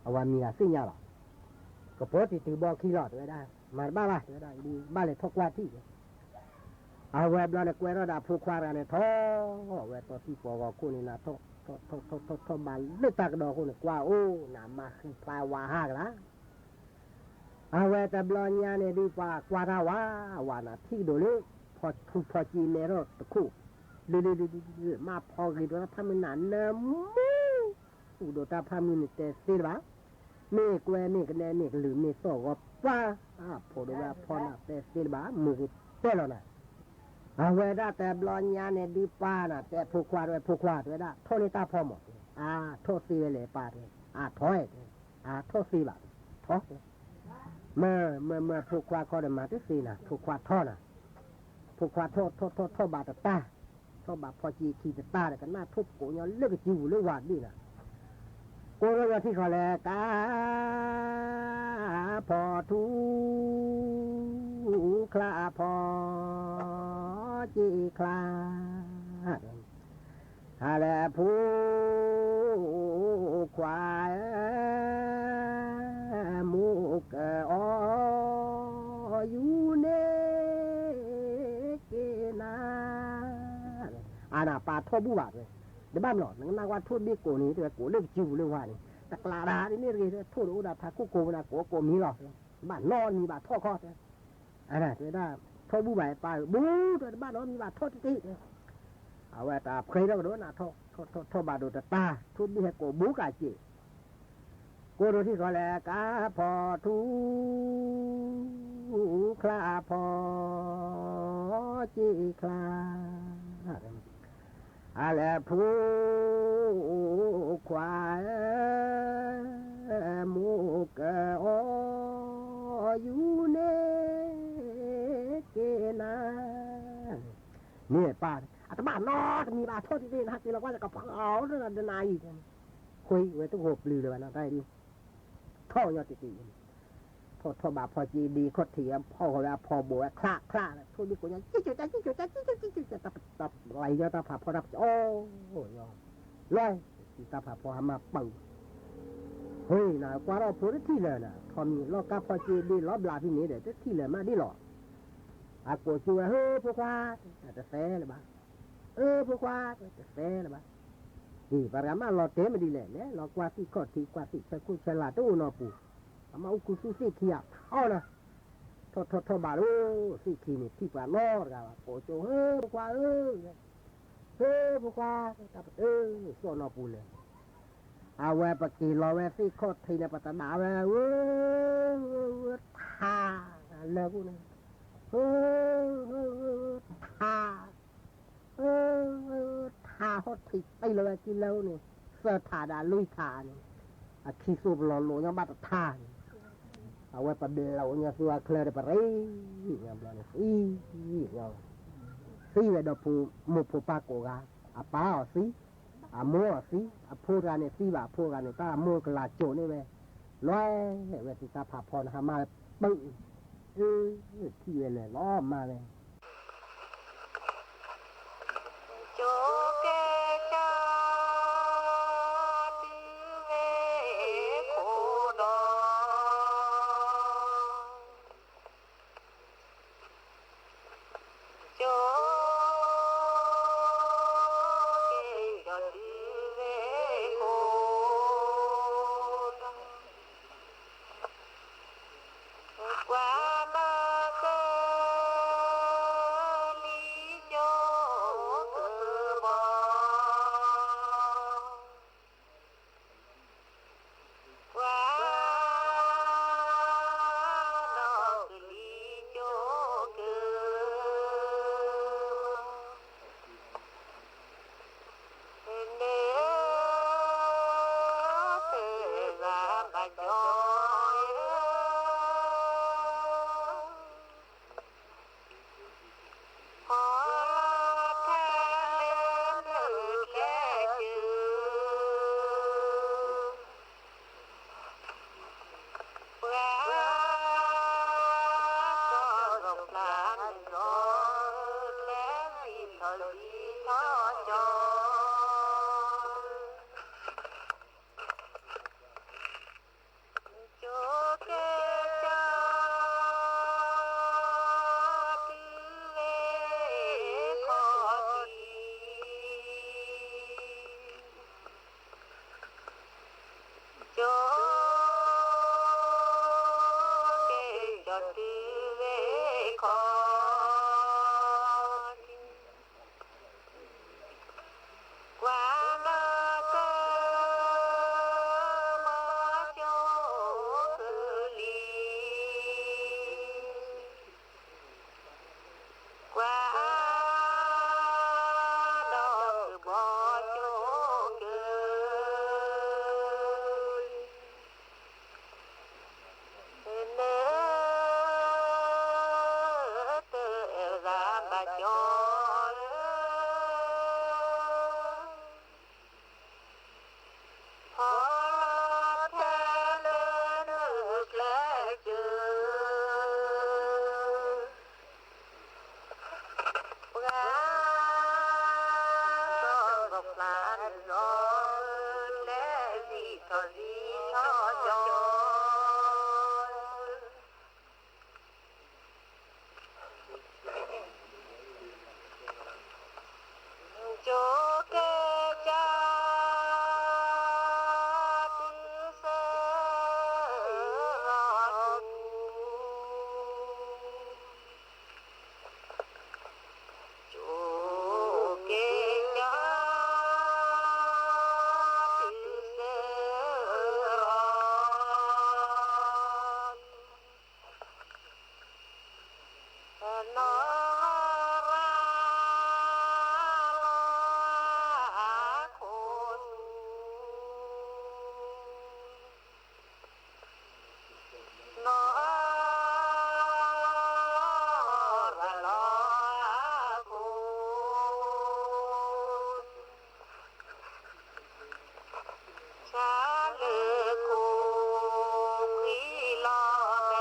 အဝဲမံၤဂၤသ့ၣ်ညါလီၤ. ကပီၤတံၢ်တုၤဘီခံလီၤ တဲဝဲဒၣ်, မၤတဘၣ်ဘၣ် တဲဝဲဒၣ်, ဘၣ်လဲၤထီၣ်ကွၢ်ထံၣ်. အဝဲဘျီန့ၣ်ကွဲထီၣ်ဒီးဖိခွါတဂၤန့ၣ် ထီၣ်ဝဲတီထံၣ်ပီၤဂီၤခိၣ်န့ၣ် နထီၣ်ထီၣ်ထီၣ်ထီၣ်ထီၣ်ဘၣ်လၢတၢ်ကဒီးအဃိန့ၣ် ကွၢ်အိၣ်နၤမၤဃံဖျါဝါဟးကလါ အဝဲတဘျီညါန့ၣ်ဒ်ပှၤကွၢ်တၢ်ဝး, ဝးနၤထံၣ်ကဒီးလၢ ဖီထူဖီကံမဲထီၣ်တခိၣ်, လၢလၢလၢလၢ မၤဖီဂ့ၤဒီးတၢ်ဖးမုၢ်နၤနၢမူ, ဃုာ်ဒီးတၢ်ဖးမုၢ်န့ၣ်တဲသ့လၢၤဘၣ်, မ့ၢ်ကွဲမ့ၢ်ကနဲမ့ၢ်ကလုာ်မ့ၢ်သီၣ်ဂီၤပှၤ, အဖိဒိၣ်ဝဲအဖီနၤတဲသ့လၢၤဘၣ် မုၢ်ဂ့ၤတဲလီၤနၤ အဝဲဒၣ်တဘျီညါန့ၣ်ဒုးပၢ်နၤ တဲဖိခွါတဲဝဲ ဖိခွါတဲဝဲဒၣ် ထီၣ်န့ၢ်တၢ်ဖီမး, အါထီၣ်သ့ဝဲလဲၣ်ပၢ်တဲ, အါထီၣ်အဲၣ်တဲ, အါထီၣ်သ့ဘၣ်, ထီၣ်, မၢမၢမၢဖိခွါခီဒီးမၤတသ့နၤ ဖိခွါထီၣ်နၤ, ဖိခွါထီၣ်ထီၣ်ထီၣ်ထီၣ်ဘၣ်တတၢ်, ထီၣ်ဘၣ်ဖီကံခံတတၢ်ဒီး ကနၣ်ထိၣ်ကိးညီလၢကစုပူၤလၢဝၤဒၣ်နၤ ကိးထီၣ်ညီထံၣ်ဃီလဲၣ် ကါ, ဖီထူ, ချါဖီ, က့ချါ, ဟါလဲၣ်ဖိခွါ, မိၢ်ကအီၣ်ယူၤန့ၢ်က့ၤနၤ, အါနၤပၢ်ထီၣ်ဘူၣ်ဘၣ်တဲ, တဘၣ်မနီၤ နကနၣ်ကွၢ်ထိၣ်ဘ့ၣ်ကိးန့ၣ် တဲဝဲကိးလၢကစုပူၤလၢဝၤန့ၣ် တကျးဒၣ်ဒ်န့ၣ်တဂ့ၤ ထိၣ်တအိၣ်ဒၣ်ထးခိၣ်ကိးပနၤကိးကိးမံၤလီၤ, ဘၣ်နီတမံၤဘၣ်ထီၣ်ခီတဲ, တဲဝဲဒၣ်, ထီၣ်ဘူၣ်ဘၣ်ပၢ်ဧၢ ဘူၣ်တဲတဘၣ်နီတမံၤဘၣ်ထီၣ်တသ့တဲ, အဝဲတၢ်ဖှဲထီၣ်ကဒီးနၤထီၣ်, ထီၣ်ထီၣ်ထီၣ်ဘၣ်ဒီးတတၢ် ထိၣ်ဘ့ၣ်ဟဲကိးဘူးကးစ့း ကိးဒိၣ်ထံၣ်ဃီလဲၣ် ကါဖီထူ, ချါဖီ, က့ချါ, အါလဲၣ်ဖိခွါ, မိၢ်ကအီၣ်ယူၤန့ၢ်က့ၤနၤ, မ့ၢ်ပၢ်, အတဘၣ်နီတမံၤဘၣ်ထီၣ်တသ့ နဟးက့ၤလီၤကွၢ်ကဖီတနၤအံၤ, ဃိဝဲတဂီၤပျုၤလၢၤဘၣ်နတၢ်အံၤဒ် ထီၣ်ညီတသ့, ထီၣ်ထီၣ်ဘၣ်ဖီက့ဒ့ခီၣ်ထံးဖီဃီၤဝဲအဖီဘိးဝဲချးချး ထိၣ်ဘ့ၣ်ကိးညီ ကံကၠိကံကံကၠိကံကံကံကံကံ တၢ်ပလံၤညီတၢ်ဖးဖီတၢ်ပကီ, လီၤ, တၢ်ဖးဖီဟါမၢ်ပၢၢ်, ဟိနၤကွၢ်ထီၣ်ဖိတထံၣ်လၢၤနၤ ထီၣ်မံၤလီၢ်ကါဖီက့ဒ့လီၤဘျးဖဲန့ၣ်ဒီး တထံၣ်လၢၤမးဒ်လီၤ, အကိးကၠိဝဲ ဟၢဖိခွါ, တသဲလၢၤဘၣ်, အၢဖိခွါ, တသဲလၢၤဘၣ်, ဒ်ပှၤတဂၤမးလီၤတဲာ်မနုၤလဲၣ် လဲၤလီၤကွၢ်သ့ၣ်ခီၣ်ထံး ကွၢ်သ့ၣ်ဆၢခိၣ်ဆၢလၤတအိၣ်နီတပူၤ, အမ့ၢ်အိၣ်ခူသူၣ်သ့ၣ်ခံဂၤထီၣ်နၤ, ထီၣ်ထီၣ်ထီၣ်ဘၣ်ဒီး သ့ၣ်ခံန့ၣ် ထံၣ်ပှၤနီတဂၤဘၣ် ကိးကၠိ ဟၢဖိခွါဧၢ, ဟၢဖိခွါ, တၢ်ပတသီၣ်နီတပူၤလဲၣ်, အဝဲပက့ၤလီၤဝဲသ့ၣ်ခီၣ်ထံးန့ၣ် ပတဒၣ်ဝဲ, ထါလၢအဃိန့ၣ်, ထါ ထါဟီၣ်ထံးတ့ၢ်လီၤဝဲက့လၢန့ၣ်, သၢထးဒီးလွံၢ်ထးန့ၣ်, အခံသိပလီၤလိာ်ညီဘၣ်တထါန့ၣ်, အဝဲပဘျီးညီသူအချၢဒီးပရ့, ဘျီန့ၣ်သံ, သံဝဲဒီးဖိမိၢ်ဖိပၢ်ကိးဂၤ, အပၢ်အီၤသံ, အမိၢ်အီၤသံ, အဖိတဂၤန့ၣ်သံဘၣ် အဖိတဂၤန့ၣ် တၢ်အမိၢ်ကလၤကိၤန့ၣ်ဝဲ, လီၤဝဲသ့ၣ်တၢ်ဖးဖီန့ၣ် ဟါမၢ်ပၢၢ်, ထံၣ်ဝဲလဲၤလီၤမၢ်ဝဲ ကၠိကဲကၠီ တုၤဝဲခိၣ်ဒီး, ကၠိကဲကၠီ တုၤဝဲခိၣ်ဒီး, ကွၢ်မၤစၢၤလံ ကၠိကဘီ ကွၢ်ဒီးကမီၤ ကၠိကလံၤ, ကွၢ်ဒီးကဘီ ကၠိကလံၤ, နတအဲၣ်ဂၤဘၣ်ကၠီဧၢ, ဖီလီၤထဲလၢနကျဲကၢၤ, ပှၤဒီးကဖျါနလီၤ, ကျဲစံးထီၣ်စံးထီၣ်ကၠီ ကၠိကဲကၠီ တုၤစၢလီၤထူ, ကၠိကဲကၠီ တုၤစၢလီၤထူ နီၢ်ရၤလီၤအခိၣ်သူ, နီၢ်ရၤလီၤအခိၣ်သူ ဆါလၢခိၣ်ခွံလီၤဘဲ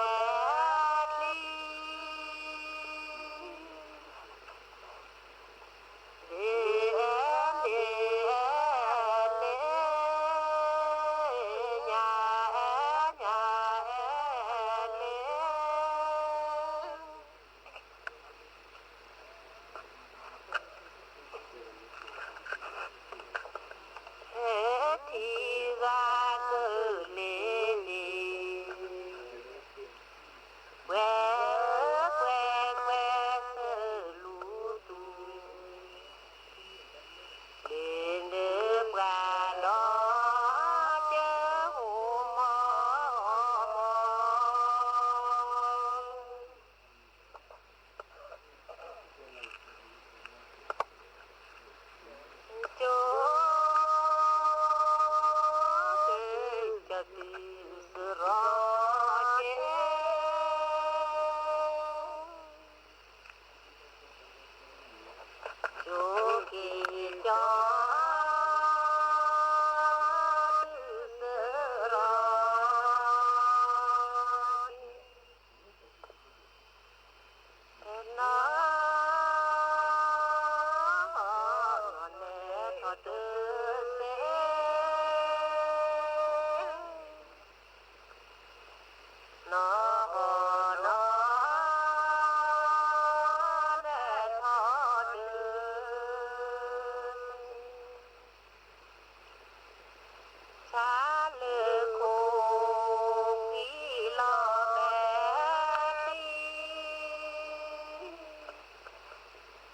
ကျံ, ဒ်အဲၣ်ဒ်အဲၣ်လၢ ညါအဲၣ်ညါအဲၣ်လၢ ဟဲထံဂၤကလ့ၤလ့ၤ, ကွဲကွဲကွဲစၢလူတူၢ်, လ့ၤနၢပှၤဒီး ကဲဟူမီမီ ကၠိကဲကၠီ တုၤစၢလီၤကဲ, ကၠိကဲကၠီ တုၤစၢလီၤ နီၢ် နီၢ်နဲထီၣ်တစဲး, နီၢ် နီၢ် နဲထီၣ်တစဲး ဆါလၢခိၣ်ခွံလီၤဘဲကျံ, ဒ်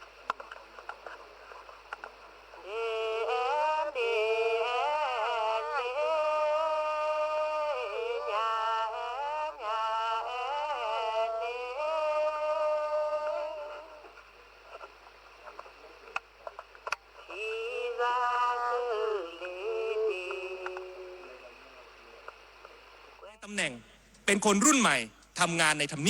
အဲၣ်ဒ်အဲၣ်လၢ ညါအဲၣ်ညါအဲၣ်လၢ ထံဂၤကလ့ၤလ့ၤ, ตำแหน่ง เป็นคนรุ่นใหม่ ทำงานในทำเนียบ